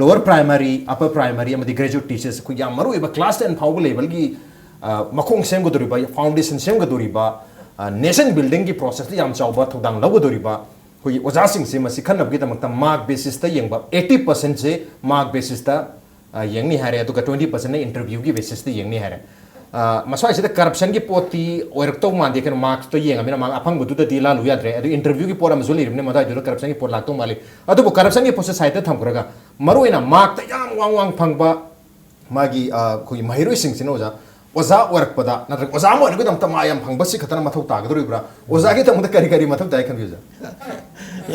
ꯂꯣꯋꯔ ꯄ꯭ꯔꯥꯏꯃꯔꯤ, ꯑꯄꯔ ꯄ꯭ꯔꯥꯏꯃꯔꯤ ꯑꯃꯗꯤ ꯒ꯭ꯔꯦꯖꯨꯋꯦꯠ ꯇꯤꯆꯔꯁ, ꯑꯩꯈꯣꯏ ꯌꯥꯝ ꯃꯔꯨꯑꯣꯏꯕ ꯀ꯭ꯂꯥꯁ ꯇꯦꯟ ꯐꯥꯎꯕ ꯂꯦꯚꯦꯜꯒꯤ ꯐꯥꯎꯟꯗꯦꯁꯟ ꯁꯦꯝꯒꯗꯧꯔꯤꯕ, ꯅꯦꯁꯟ ꯕꯤꯜꯗꯤꯡꯒꯤ ꯄ꯭ꯔꯣꯁꯦꯁꯇ ꯌꯥꯝ ꯆꯥꯎꯕ ꯊꯧꯗꯥꯡ ꯂꯧꯒꯗꯧꯔꯤꯕ ꯑꯩꯈꯣꯏꯒꯤ ꯑꯣꯖꯥꯁꯤꯡꯁꯦ ꯃꯁꯤ ꯈꯟꯅꯕꯒꯤꯗꯃꯛꯇ ꯃꯥꯔꯛ ꯕꯦꯁꯤꯁꯇ ꯌꯦꯡꯕ, ꯑꯩꯠꯇꯤ ꯄꯥꯔꯁꯦꯟꯁꯦ ꯃꯥꯔꯛ ꯕꯦꯁꯤꯁꯇ ꯌꯦꯡꯅꯤ ꯍꯥꯏꯔꯦ, ꯑꯗꯨꯒ ꯇ꯭ꯋꯦꯟꯇꯤ ꯄꯥꯔꯁꯦꯟꯅ ꯏꯟꯇꯔꯚ꯭ꯌꯨꯒꯤ ꯕꯦꯁꯤꯁꯇ ꯌꯦꯡꯅꯤ ꯍꯥꯏꯔꯦ꯫ ꯑ, ꯃꯁ꯭ꯋꯥꯏꯁꯤꯗ ꯀꯔꯞꯁꯟꯒꯤ ꯄꯣꯠꯇꯤ ꯑꯣꯏꯔꯛꯇꯧ ꯃꯥꯟꯗꯦ, ꯀꯩꯅꯣ, ꯃꯥꯔꯛꯁꯇ ꯌꯦꯡꯉꯃꯤꯅ ꯃꯥꯔꯛ ꯑꯐꯪꯕꯗꯨꯗꯗꯤ ꯂꯥꯜꯂꯨ ꯌꯥꯗ꯭ꯔꯦ꯫ ꯑꯗꯨ ꯏꯟꯇꯔꯚ꯭ꯌꯨꯒꯤ ꯄꯣꯠ ꯑꯃꯁꯨ ꯂꯩꯔꯤꯕꯅꯤꯅ ꯃꯗꯥꯏꯗꯨꯗ ꯀꯔꯞꯁꯟꯒꯤ ꯄꯣꯠ ꯂꯥꯛꯇꯧ ꯃꯥꯜꯂꯤ꯫ ꯑꯗꯨꯕꯨ ꯀꯔꯞꯁꯟꯒꯤ ꯄꯣꯠꯁꯦ ꯁꯥꯏꯠꯇ ꯊꯝꯈ꯭ꯔꯒ ꯃꯔꯨꯑꯣꯏꯅ ꯃꯥꯔꯛꯇ ꯌꯥꯝ ꯋꯥꯡ ꯋꯥꯡ ꯐꯪꯕ ꯃꯥꯒꯤ, ꯑ, ꯑꯩꯈꯣꯏꯒꯤ ꯃꯍꯩꯔꯣꯏꯁꯤꯡꯁꯤꯅ ꯑꯣꯖꯥ, ꯑꯣꯖꯥ ꯑꯣꯏꯔꯛꯄꯗ ꯅꯠꯇ꯭ꯔꯒ ꯑꯣꯖꯥ ꯑꯃ ꯑꯣꯏꯔꯒꯗꯤ ꯑꯝꯇ ꯃꯥ ꯌꯥꯝ ꯐꯪꯕꯁꯤ ꯈꯛꯇꯅ ꯃꯊꯧ ꯇꯥꯒꯗꯧꯔꯤꯕ꯭ꯔꯥ? ꯑꯣꯖꯥꯒꯤꯗꯃꯛꯇ ꯀꯔꯤ ꯀꯔꯤ ꯃꯊꯧ ꯇꯥꯏ ꯈꯟꯕꯤ ꯑꯣꯖꯥ?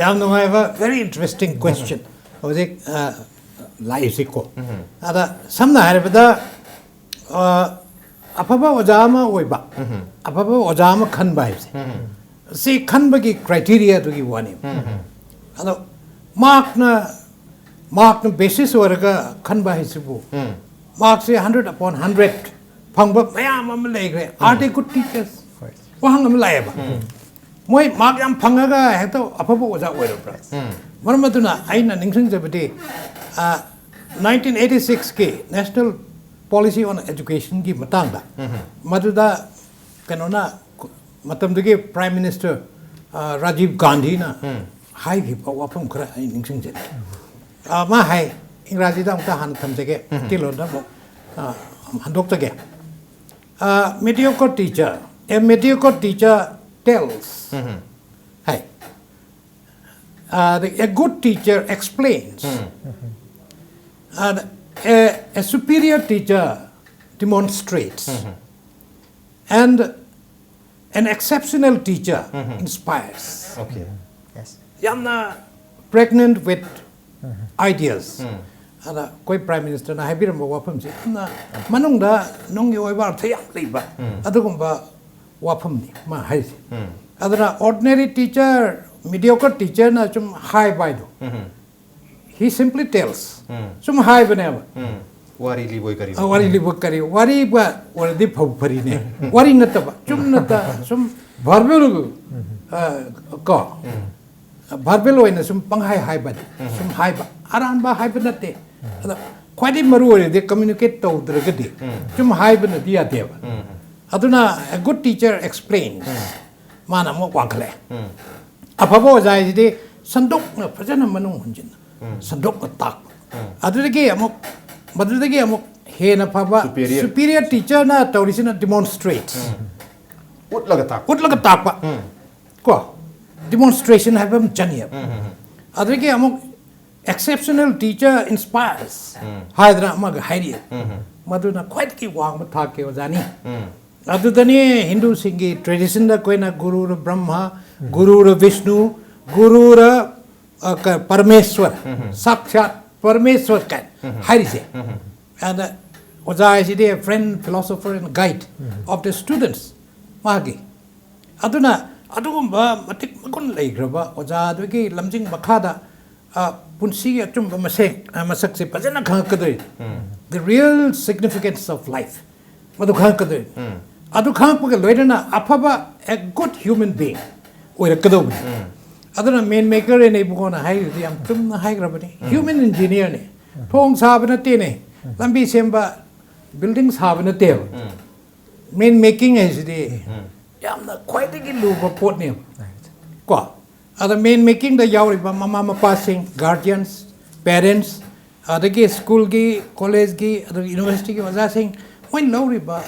ꯌꯥꯝ ꯅꯨꯡꯉꯥꯏꯕ, very interesting question꯫ ꯍꯧꯖꯤꯛ, ꯑ, ꯂꯥꯛꯏꯁꯤꯀꯣ꯫ ꯑꯗ ꯁꯝꯅ ꯍꯥꯏꯔꯕꯗ, ꯑ, ꯑꯐꯕ ꯑꯣꯖꯥ ꯑꯃ ꯑꯣꯏꯕ, ꯑꯐꯕ ꯑꯣꯖꯥ ꯑꯃ ꯈꯟꯕ ꯍꯥꯏꯕꯁꯦ, ꯁꯤ ꯈꯟꯕꯒꯤ ꯀ꯭ꯔꯥꯏꯇꯦꯔꯤꯌꯥꯗꯨꯒꯤ ꯋꯥꯅꯤ꯫ ꯑꯗꯣ ꯃꯥꯔꯛꯅ, ꯃꯥꯔꯛꯅ ꯕꯦꯁꯤꯁ ꯑꯣꯏꯔꯒ ꯈꯟꯕ ꯍꯥꯏꯁꯤꯕꯨ, ꯃꯥꯔꯛꯁꯦ ꯍꯟꯗ꯭ꯔꯦꯠ ꯑꯄꯣꯟ ꯍꯟꯗ꯭ꯔꯦꯠ ꯐꯪꯕ ꯃꯌꯥꯝ ꯑꯃ ꯂꯩꯈ꯭ꯔꯦ꯫ Are they good teachers? ꯋꯥꯍꯪ ꯑꯃ ꯂꯥꯛꯑꯦꯕ꯫ ꯃꯣꯏ ꯃꯥꯔꯛ ꯌꯥꯝ ꯐꯪꯉꯒ ꯍꯦꯛꯇ ꯑꯐꯕ ꯑꯣꯖꯥ ꯑꯣꯏꯔꯕ꯭ꯔꯥ? ꯃꯔꯝ ꯑꯗꯨꯅ ꯑꯩꯅ ꯅꯤꯡꯁꯤꯡꯖꯕꯗꯤ, ꯑ, ꯅꯥꯏꯟꯇꯤꯟ ꯑꯩꯠꯇꯤ ꯁꯤꯛꯁꯀꯤ National Policy on Educationꯒꯤ ꯃꯇꯥꯡꯗ, ꯃꯗꯨꯗ ꯀꯩꯅꯣꯅ, ꯃꯇꯝꯗꯨꯒꯤ ꯄ꯭ꯔꯥꯏꯝ ꯃꯤꯅꯤꯁꯇꯔ, ꯑ, ꯔꯥꯖꯤꯕ ꯒꯥꯟꯙꯤꯅ ꯍꯥꯏꯈꯤꯕ ꯋꯥꯐꯝ ꯈꯔ ꯑꯩ ꯅꯤꯡꯁꯤꯡꯖꯔꯤ꯫ ꯑ, ꯃꯥ ꯍꯥꯏ, ꯏꯪꯒ꯭ꯔꯥꯖꯤꯗ ꯑꯃꯨꯛꯇ ꯍꯥꯟꯅ ꯊꯝꯖꯒꯦ, ꯃꯩꯇꯩꯂꯣꯟꯗ ꯑꯃꯨꯛ, ꯑ, ꯍꯟꯗꯣꯛꯆꯒꯦ꯫ A mediocre teacher, a mediocre teacher tells. Hey, uh, the, a good teacher explains. And a, a superior teacher demonstrates. And an exceptional teacher inspires. Okay. Yes. ꯌꯥꯝꯅ pregnant with ideas. ꯑꯗ ꯑꯩꯈꯣꯏ Prime Ministerꯅ ꯍꯥꯏꯕꯤꯔꯝꯕ ꯋꯥꯐꯝꯁꯦ ꯌꯥꯝꯅ ꯃꯅꯨꯡꯗ ꯅꯨꯡꯒꯤ ꯑꯣꯏꯕ ꯑꯔꯊ ꯌꯥꯝ ꯂꯩꯕ ꯑꯗꯨꯒꯨꯝꯕ ꯋꯥꯐꯝꯅꯤ ꯃꯥ ꯍꯥꯏꯁꯦ꯫ ꯑꯗꯨꯅ ordinary teacher, mediocre teacherꯅ ꯁꯨꯝ ꯍꯥꯏꯕ ꯍꯥꯏꯗꯣ, he simply tells, ꯁꯨꯝ ꯍꯥꯏꯕꯅꯦꯕ꯫ ꯋꯥꯔꯤ ꯂꯤꯕꯣꯏ ꯀꯔꯤ ꯑ, ꯋꯥꯔꯤ ꯂꯤꯕ ꯀꯔꯤ, ꯋꯥꯔꯤꯕ ꯑꯣꯏꯔꯗꯤ ꯐꯕꯨ ꯐꯔꯤꯅꯦ꯫ ꯋꯥꯔꯤ ꯅꯠꯇꯕ, ꯆꯨꯝꯅꯇ ꯁꯨꯝ verbal, ꯑ, ꯀꯣ, verbal ꯑꯣꯏꯅ ꯁꯨꯝ ꯄꯪꯍꯥꯏ ꯍꯥꯏꯕꯅꯤ꯫ ꯁꯨꯝ ꯍꯥꯏꯕ, ꯑꯔꯥꯟꯕ ꯍꯥꯏꯕ ꯅꯠꯇꯦ꯫ ꯑꯗ ꯈ꯭ꯋꯥꯏꯗꯒꯤ ꯃꯔꯨ ꯑꯣꯏꯔꯤꯗꯤ communicate ꯇꯧꯗ꯭ꯔꯒꯗꯤ ꯁꯨꯝ ꯍꯥꯏꯕꯅꯗꯤ ꯌꯥꯗꯦꯕ꯫ ꯑꯗꯨꯅ a good teacher explains, ꯃꯥꯅ ꯑꯃꯨꯛ ꯋꯥꯡꯈꯠꯂꯛꯑꯦ꯫ ꯑꯐꯕ ꯑꯣꯖꯥ ꯍꯥꯏꯁꯤꯗꯤ ꯁꯟꯗꯣꯛꯅ ꯐꯖꯅ ꯃꯅꯨꯡ ꯍꯟꯖꯤꯟꯅ ꯁꯟꯗꯣꯛꯅ ꯇꯥꯛꯄ꯫ ꯑꯗꯨꯗꯒꯤ ꯑꯃꯨꯛ, ꯃꯗꯨꯗꯒꯤ ꯑꯃꯨꯛ ꯍꯦꯟꯅ ꯐꯕ Superior. Superior teacherꯅ ꯇꯧꯔꯤꯁꯤꯅ demonstrate, ꯎꯠꯂꯒ ꯇꯥꯛꯄ꯫ ꯎꯠꯂꯒ ꯇꯥꯛꯄ꯫ ꯀꯣ, demonstration ꯍꯥꯏꯕ ꯑꯃ ꯆꯪꯉꯦꯕ꯫ ꯑꯗꯨꯗꯒꯤ ꯑꯃꯨꯛ exceptional teacher inspires ꯍꯥꯏꯗꯅ ꯑꯃꯒ ꯍꯥꯏꯔꯤꯑꯦ꯫ ꯃꯗꯨꯅ ꯈ꯭ꯋꯥꯏꯗꯒꯤ ꯋꯥꯡꯕ ꯊꯥꯛꯀꯤ ꯑꯣꯖꯥꯅꯤ꯫ ꯑꯗꯨꯗꯅꯤ ꯍꯤꯟꯗꯨꯁꯤꯡꯒꯤ traditionꯗ ꯑꯩꯈꯣꯏꯅ ꯒꯨꯔꯨꯔ ꯕ꯭ꯔꯍ꯭ꯃ, ꯒꯨꯔꯨꯔ ꯕꯤꯁꯅꯨ, ꯒꯨꯔꯨꯔ, ꯑ, ꯀ-, ꯄꯔꯃꯦꯁ꯭ꯋꯔ, ꯁꯥꯛꯁꯥꯠ ꯄꯔꯃꯦꯁ꯭ꯋꯔ ꯀꯥꯏꯅ ꯍꯥꯏꯔꯤꯁꯦ꯫ ꯑꯗ ꯑꯣꯖꯥ ꯍꯥꯏꯁꯤꯗꯤ friend, philosopher and guide of the students, ꯃꯥꯒꯤ꯫ ꯑꯗꯨꯅ ꯑꯗꯨꯒꯨꯝꯕ ꯃꯇꯤꯛ ꯃꯒꯨꯟ ꯂꯩꯈ꯭ꯔꯕ ꯑꯣꯖꯥꯗꯨꯒꯤ ꯂꯝꯖꯤꯡ ꯃꯈꯥꯗ, ꯑ, ꯄꯨꯟꯁꯤꯒꯤ ꯑꯆꯨꯝꯕ ꯃꯁꯦꯛ, ꯑ, ꯃꯁꯛꯁꯦ ꯐꯖꯅ ꯈꯪꯉꯛꯀꯗꯣꯏꯅꯤ꯫ The real significance of life꯫ ꯃꯗꯨ ꯈꯪꯉꯛꯀꯗꯣꯏꯅꯤ꯫ ꯑꯗꯨ ꯈꯪꯉꯛꯄꯒ ꯂꯣꯏꯅꯅ ꯑꯐꯕ, a good human being ꯑꯣꯏꯔꯛꯀꯗꯧꯕꯅꯤ꯫ ꯑꯗꯨꯅ man maker ꯑꯅ ꯏꯕꯨꯡꯉꯣꯅ ꯍꯥꯏꯔꯤꯗꯨ ꯌꯥꯝ ꯆꯨꯝꯅ ꯍꯥꯏꯈ꯭ꯔꯕꯅꯤ꯫ Human engineerꯅꯦ꯫ ꯊꯣꯡ ꯁꯥꯕ ꯅꯠꯇꯦꯅꯦ꯫ ꯂꯝꯕꯤ ꯁꯦꯝꯕ, building ꯁꯥꯕ ꯅꯠꯇꯦꯕ꯫ Man making ꯍꯥꯏꯁꯤꯗꯤ ꯌꯥꯝꯅ ꯈ꯭ꯋꯥꯏꯗꯒꯤ ꯂꯨꯕ ꯄꯣꯠꯅꯦꯕ꯫ ꯀꯣ? ꯑꯗ man makingꯗ ꯌꯥꯎꯔꯤꯕ ꯃꯃꯥ ꯃꯄꯥꯁꯤꯡ, guardians, parents, ꯑꯗꯒꯤ schoolꯒꯤ, collegeꯒꯤ, ꯑꯗꯒꯤ universityꯒꯤ ꯑꯣꯖꯥꯁꯤꯡ, ꯃꯣꯏꯅ ꯂꯧꯔꯤꯕ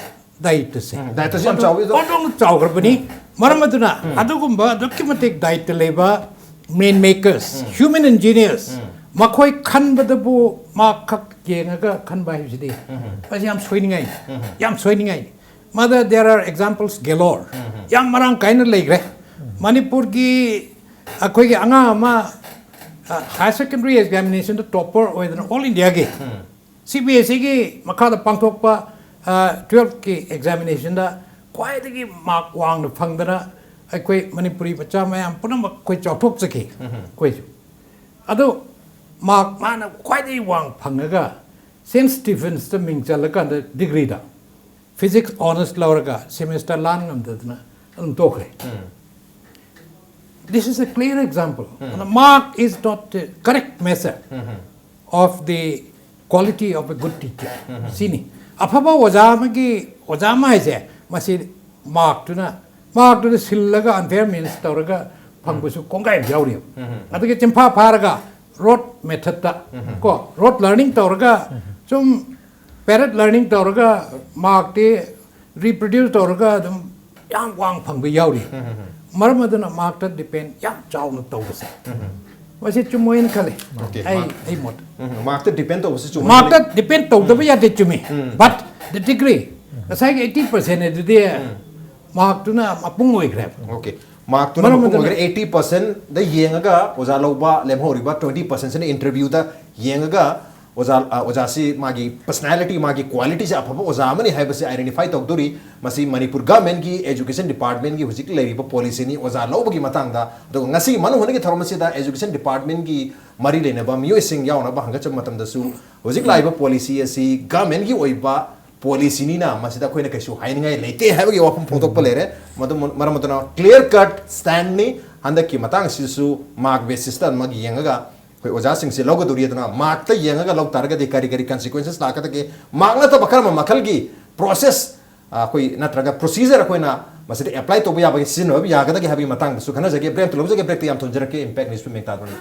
ꯗꯥꯌꯤꯠꯇꯁꯦ꯫ ꯎꯝ, ꯗꯥꯌꯤꯠꯇꯁꯨ ꯌꯥꯝ ꯆꯥꯎꯋꯤꯗꯣ꯫ ꯑꯣꯟꯊꯣꯛꯅ ꯆꯥꯎꯈ꯭ꯔꯕꯅꯤ꯫ ꯃꯔꯝ ꯑꯗꯨꯅ ꯑꯗꯨꯒꯨꯝꯕ ꯑꯗꯨꯛꯀꯤ ꯃꯇꯤꯛ ꯗꯥꯌꯤꯠꯇ ꯂꯩꯕ man makers, human engineers, ꯃꯈꯣꯏ ꯈꯟꯕꯗꯕꯨ ꯃꯥ ꯈꯛ ꯌꯦꯡꯉꯒ ꯈꯟꯕ ꯍꯥꯏꯕꯁꯤꯗꯤ ꯃꯁꯤ ꯌꯥꯝ ꯁꯣꯏꯅꯤꯡꯉꯥꯏꯅꯤ꯫ ꯌꯥꯝ ꯁꯣꯏꯅꯤꯡꯉꯥꯏꯅꯤ꯫ ꯃꯗ there are examples galore꯫ ꯌꯥꯝ ꯃꯔꯥꯡ ꯀꯥꯏꯅ ꯂꯩꯈ꯭ꯔꯦ꯫ ꯃꯅꯤꯄꯨꯔꯒꯤ ꯑꯩꯈꯣꯏꯒꯤ ꯑꯉꯥꯡ ꯑꯃ ꯍꯥꯌꯔ ꯁꯦꯀꯦꯟꯗꯔꯤ ꯑꯦꯛꯖꯥꯃꯤꯅꯦꯁꯟꯗ ꯇꯣꯞꯄꯔ ꯑꯣꯏꯗꯅ ꯑꯣꯜ ꯏꯟꯗꯤꯌꯥꯒꯤ ꯁꯤ ꯕꯤ ꯑꯦꯁ ꯏꯒꯤ ꯃꯈꯥꯗ ꯄꯥꯡꯊꯣꯛꯄ ꯇꯨꯌꯦꯜꯐꯀꯤ ꯑꯦꯛꯖꯥꯃꯤꯅꯦꯁꯟꯗ ꯈ꯭ꯋꯥꯏꯗꯒꯤ ꯃꯥꯔꯛ ꯋꯥꯡꯅ ꯐꯪꯗꯅ ꯑꯩꯈꯣꯏ ꯃꯅꯤꯄꯨꯔꯤ ꯃꯆꯥ ꯃꯌꯥꯝ ꯄꯨꯝꯅꯃꯛ ꯑꯩꯈꯣꯏ ꯆꯥꯎꯊꯣꯛꯆꯈꯤ꯫ ꯑꯩꯈꯣꯏꯁꯨ ꯑꯗꯨ ꯃꯥꯔꯛ ꯃꯥꯅ ꯈ꯭ꯋꯥꯏꯗꯒꯤ ꯋꯥꯡ ꯐꯪꯉꯒ ꯁꯦꯟꯠ ꯁ꯭ꯇꯤꯐꯦꯟꯁꯇ ꯃꯤꯡ ꯆꯜꯂꯀꯥꯟꯗ ꯗꯤꯒ꯭ꯔꯤꯗ ꯐꯤꯖꯤꯛꯁ ꯑꯣꯅꯔꯁ ꯂꯧꯔꯒ ꯁꯦꯃꯦꯁꯇꯔ ꯂꯥꯟ ꯉꯝꯗꯗꯅ ꯑꯗꯨꯝ ꯇꯣꯛꯈ꯭ꯔꯦ꯫ This is a clear example. The mark is not the correct measure of the quality of a good teacher. ꯁꯤꯅꯤ꯫ ꯑꯐꯕ ꯑꯣꯖꯥ ꯑꯃꯒꯤ, ꯑꯣꯖꯥ ꯑꯃ ꯍꯥꯏꯁꯦ ꯃꯁꯤ ꯃꯥꯔꯛꯇꯨꯅ, ꯃꯥꯔꯛꯇꯨꯅ ꯁꯤꯜꯂꯒ ꯑꯟꯐꯤꯌꯔ ꯃꯤꯟꯁ ꯇꯧꯔꯒ ꯐꯪꯕꯁꯨ ꯀꯣꯡꯒꯥꯏ ꯑꯃ ꯌꯥꯎꯔꯤꯕ꯫ ꯑꯗꯒꯤ ꯆꯤꯟꯐꯥ ꯐꯥꯔꯒ ꯔꯣꯠ ꯃꯦꯊꯠꯇ ꯀꯣ, ꯔꯣꯠ ꯂꯔꯅꯤꯡ ꯇꯧꯔꯒ ꯁꯨꯝ ꯄꯦꯔꯠ ꯂꯔꯅꯤꯡ ꯇꯧꯔꯒ ꯃꯥꯔꯛꯇꯤ ꯔꯤꯄ꯭ꯔꯗ꯭ꯌꯨꯁ ꯇꯧꯔꯒ ꯑꯗꯨꯝ ꯌꯥꯝ ꯋꯥꯡ ꯐꯪꯕ ꯌꯥꯎꯔꯤ꯫ ꯃꯔꯝ ꯑꯗꯨꯅ ꯃꯥꯔꯛꯇ ꯗꯤꯄꯦꯟ ꯌꯥꯝ ꯆꯥꯎꯅ ꯇꯧꯕꯁꯦ ꯃꯁꯤ ꯆꯨꯝꯃꯣꯏꯅ ꯈꯜꯂꯤ꯫ Okay, ꯑꯩ mark- ꯑꯩ ꯃꯣꯠ ꯎꯝ, ꯃꯥꯔꯛꯇ ꯗꯤꯄꯦꯟ ꯇꯧꯕꯁꯤ ꯆꯨꯝꯃꯤ꯫ ꯃꯥꯔꯛꯇ ꯗꯤꯄꯦꯟ ꯇꯧꯗꯕ ꯌꯥꯗꯦ, ꯆꯨꯝꯃꯤ꯫ But the degree, ꯉꯁꯥꯏꯒꯤ ꯑꯩꯠꯇꯤ ꯄꯥꯔꯁꯦꯟ ꯑꯗꯨꯗꯤ ꯃꯥꯔꯛꯇꯨꯅ ꯃꯄꯨꯡ ꯑꯣꯏꯈ꯭ꯔꯦꯕ꯫ Okay, ꯃꯥꯔꯛꯇꯨꯅ ꯃꯔꯝ ꯃꯄꯨꯡ ꯑꯗꯨꯅ ꯑꯣꯏꯈ꯭ꯔꯦ꯫ ꯑꯩꯠꯇꯤ ꯄꯥꯔꯁꯦꯟꯗ ꯌꯦꯡꯉꯒ ꯑꯣꯖꯥ ꯂꯧꯕ ꯂꯦꯝꯍꯧꯔꯤꯕ ꯇ꯭ꯋꯦꯟꯇꯤ ꯄꯥꯔꯁꯦꯟꯁꯤꯅ ꯏꯟꯇꯔꯚ꯭ꯌꯨꯗ ꯌꯦꯡꯉꯒ ꯑꯣꯖꯥ ꯑ, ꯑꯣꯖꯥꯁꯤ ꯃꯥꯒꯤ ꯄꯔꯁꯅꯦꯂꯤꯇꯤ, ꯃꯥꯒꯤ ꯀ꯭ꯋꯥꯂꯤꯇꯤꯁꯦ ꯑꯐꯕ ꯑꯣꯖꯥ ꯑꯃꯅꯤ ꯍꯥꯏꯕꯁꯤ ꯑꯥꯏꯗꯦꯟꯇꯤꯐꯥꯏ ꯇꯧꯗꯣꯔꯤ꯫ ꯃꯁꯤ ꯃꯅꯤꯄꯨꯔ ꯒꯃꯦꯟꯒꯤ ꯑꯦꯖꯨꯀꯦꯁꯟ ꯗꯤꯄꯥꯔꯠꯃꯦꯟꯒꯤ ꯍꯧꯖꯤꯛ ꯂꯩꯔꯤꯕ ꯄꯣꯂꯤꯁꯤꯅꯤ ꯑꯣꯖꯥ ꯂꯧꯕꯒꯤ ꯃꯇꯥꯡꯗ꯫ ꯑꯗꯨꯒ ꯉꯁꯤ ꯃꯅꯨꯡ ꯍꯨꯠꯅꯒꯤ ꯊꯧꯔꯝ ꯑꯁꯤꯗ ꯑꯦꯖꯨꯀꯦꯁꯟ ꯗꯤꯄꯥꯔꯠꯃꯦꯟꯒꯤ ꯃꯔꯤ ꯂꯩꯅꯕ ꯃꯤꯑꯣꯏꯁꯤꯡ ꯌꯥꯎꯅꯕ ꯍꯪꯒꯠꯆꯕ ꯃꯇꯝꯗꯁꯨ ꯍꯧꯖꯤꯛ ꯂꯥꯛꯏꯕ ꯄꯣꯂꯤꯁꯤ ꯑꯁꯤ ꯒꯃꯦꯟꯒꯤ ꯑꯣꯏꯕ ꯄꯣꯂꯤꯁꯤꯅꯤꯅ ꯃꯁꯤꯗ ꯑꯩꯈꯣꯏꯅ ꯀꯩꯁꯨ ꯍꯥꯏꯅꯤꯡꯉꯥꯏ ꯂꯩꯇꯦ ꯍꯥꯏꯕꯒꯤ ꯋꯥꯐꯝ ꯐꯣꯡꯗꯣꯛꯄ ꯂꯩꯔꯦ꯫ ꯃꯗꯨ ꯃꯔꯝ ꯑꯗꯨꯅ ꯀ꯭ꯂꯤꯌꯔ ꯀꯠ ꯁ꯭ꯇꯦꯟꯅꯤ꯫ ꯍꯟꯗꯛꯀꯤ ꯃꯇꯥꯡ ꯑꯁꯤꯁꯨ ꯃꯥꯔꯛ ꯕꯦꯁꯤꯁꯇ ꯑꯃꯨꯛ ꯌꯦꯡꯉꯒ ꯑꯩꯈꯣꯏ ꯑꯣꯖꯥꯁꯤꯡꯁꯦ ꯂꯧꯒꯗꯧꯔꯤ꯫ ꯑꯗꯨꯅ ꯃꯥꯔꯛꯇ ꯌꯦꯡꯉꯒ ꯂꯧ ꯇꯥꯔꯒꯗꯤ ꯀꯔꯤ ꯀꯔꯤ ꯀꯟꯁꯤꯀ꯭ꯋꯦꯟꯁꯦꯁ ꯂꯥꯛꯀꯗꯒꯦ, ꯃꯥꯔꯛ ꯅꯠꯇꯕ ꯀꯔꯝꯕ ꯃꯈꯜꯒꯤ ꯄ꯭ꯔꯣꯁꯦꯁ ꯑꯩꯈꯣꯏ ꯅꯠꯇ꯭ꯔꯒ ꯄ꯭ꯔꯣꯁꯤꯖꯔ ꯑꯩꯈꯣꯏꯅ ꯃꯁꯤꯗ ꯑꯦꯄ꯭ꯂꯥꯏ ꯇꯧꯕ ꯌꯥꯕꯒꯦ, ꯁꯤꯖꯤꯟꯅꯕ ꯌꯥꯒꯗꯒꯦ ꯍꯥꯏꯕꯒꯤ ꯃꯇꯥꯡꯗꯁꯨ ꯈꯟꯅꯖꯒꯦ꯫ ꯕ꯭ꯔꯦꯛ ꯑꯝꯇ ꯂꯧꯖꯒꯦ꯫ ꯕ꯭ꯔꯦꯛꯇ ꯌꯥꯝ ꯊꯨꯅ ꯍꯟꯖꯔꯛꯀꯦ꯫ ꯏꯝꯄꯦꯛ ꯅ꯭ꯌꯨꯁꯄꯨ ꯃꯦꯛ ꯇꯥꯗꯨꯅ꯫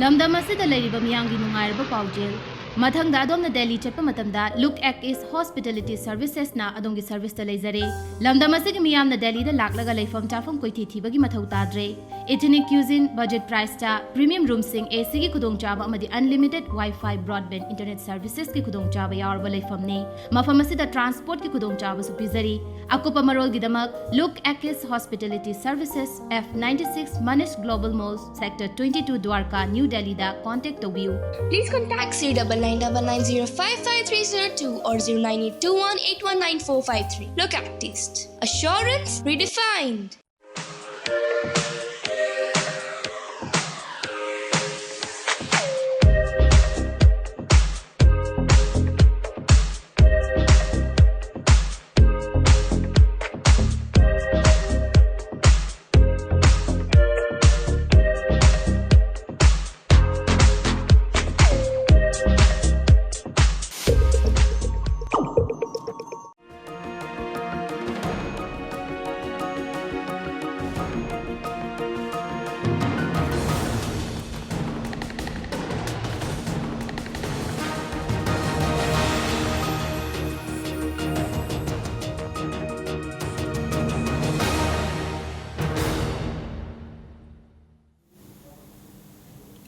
ꯂꯝꯗꯝ ꯑꯁꯤꯗ ꯂꯩꯔꯤꯕ ꯃꯤꯌꯥꯝꯒꯤ ꯅꯨꯡꯉꯥꯏꯔꯕ ꯄꯥꯎꯖꯦꯜ꯫ ꯃꯊꯪꯗ ꯑꯗꯣꯝꯅ ꯗꯦꯜꯂꯤ ꯆꯠꯄ ꯃꯇꯝꯗ Look Act East Hospitality Servicesꯅ ꯑꯗꯣꯝꯒꯤ ꯁꯔꯚꯤꯁꯇ ꯂꯩꯖꯔꯦ꯫ ꯂꯝꯗꯝ ꯑꯁꯤꯒꯤ ꯃꯤꯌꯥꯝꯅ ꯗꯦꯜꯂꯤꯗ ꯂꯥꯛꯂꯒ ꯂꯩꯐꯝ ꯆꯥꯐꯝ ꯀꯣꯏꯊꯤ ꯊꯤꯕꯒꯤ ꯃꯊꯧ ꯇꯥꯗ꯭ꯔꯦ꯫ Ethnic cuisine, budget priceꯇ premium roomꯁꯤꯡ, ACꯒꯤ ꯈꯨꯗꯣꯡꯆꯥꯕ ꯑꯃꯗꯤ unlimited Wi-Fi broadband internet servicesꯀꯤ ꯈꯨꯗꯣꯡꯆꯥꯕ ꯌꯥꯎꯔꯕ ꯂꯩꯐꯝꯅꯤ꯫ ꯃꯐꯝ ꯑꯁꯤꯗ transportꯀꯤ ꯈꯨꯗꯣꯡꯆꯥꯕꯁꯨ ꯄꯤꯖꯔꯤ꯫ ꯑꯀꯨꯞꯄ ꯃꯔꯣꯜꯒꯤꯗꯃꯛ Look Act East Hospitality Services, F ninety six Manish Global Mall, Sector twenty two, Dwarka, New Delhiꯗ contact ꯇꯧꯕꯤꯌꯨ꯫ Please contact zero double nine double nine zero five five three zero two or zero nine eight two one eight one nine four five three. Look Act East. Assurance redefined.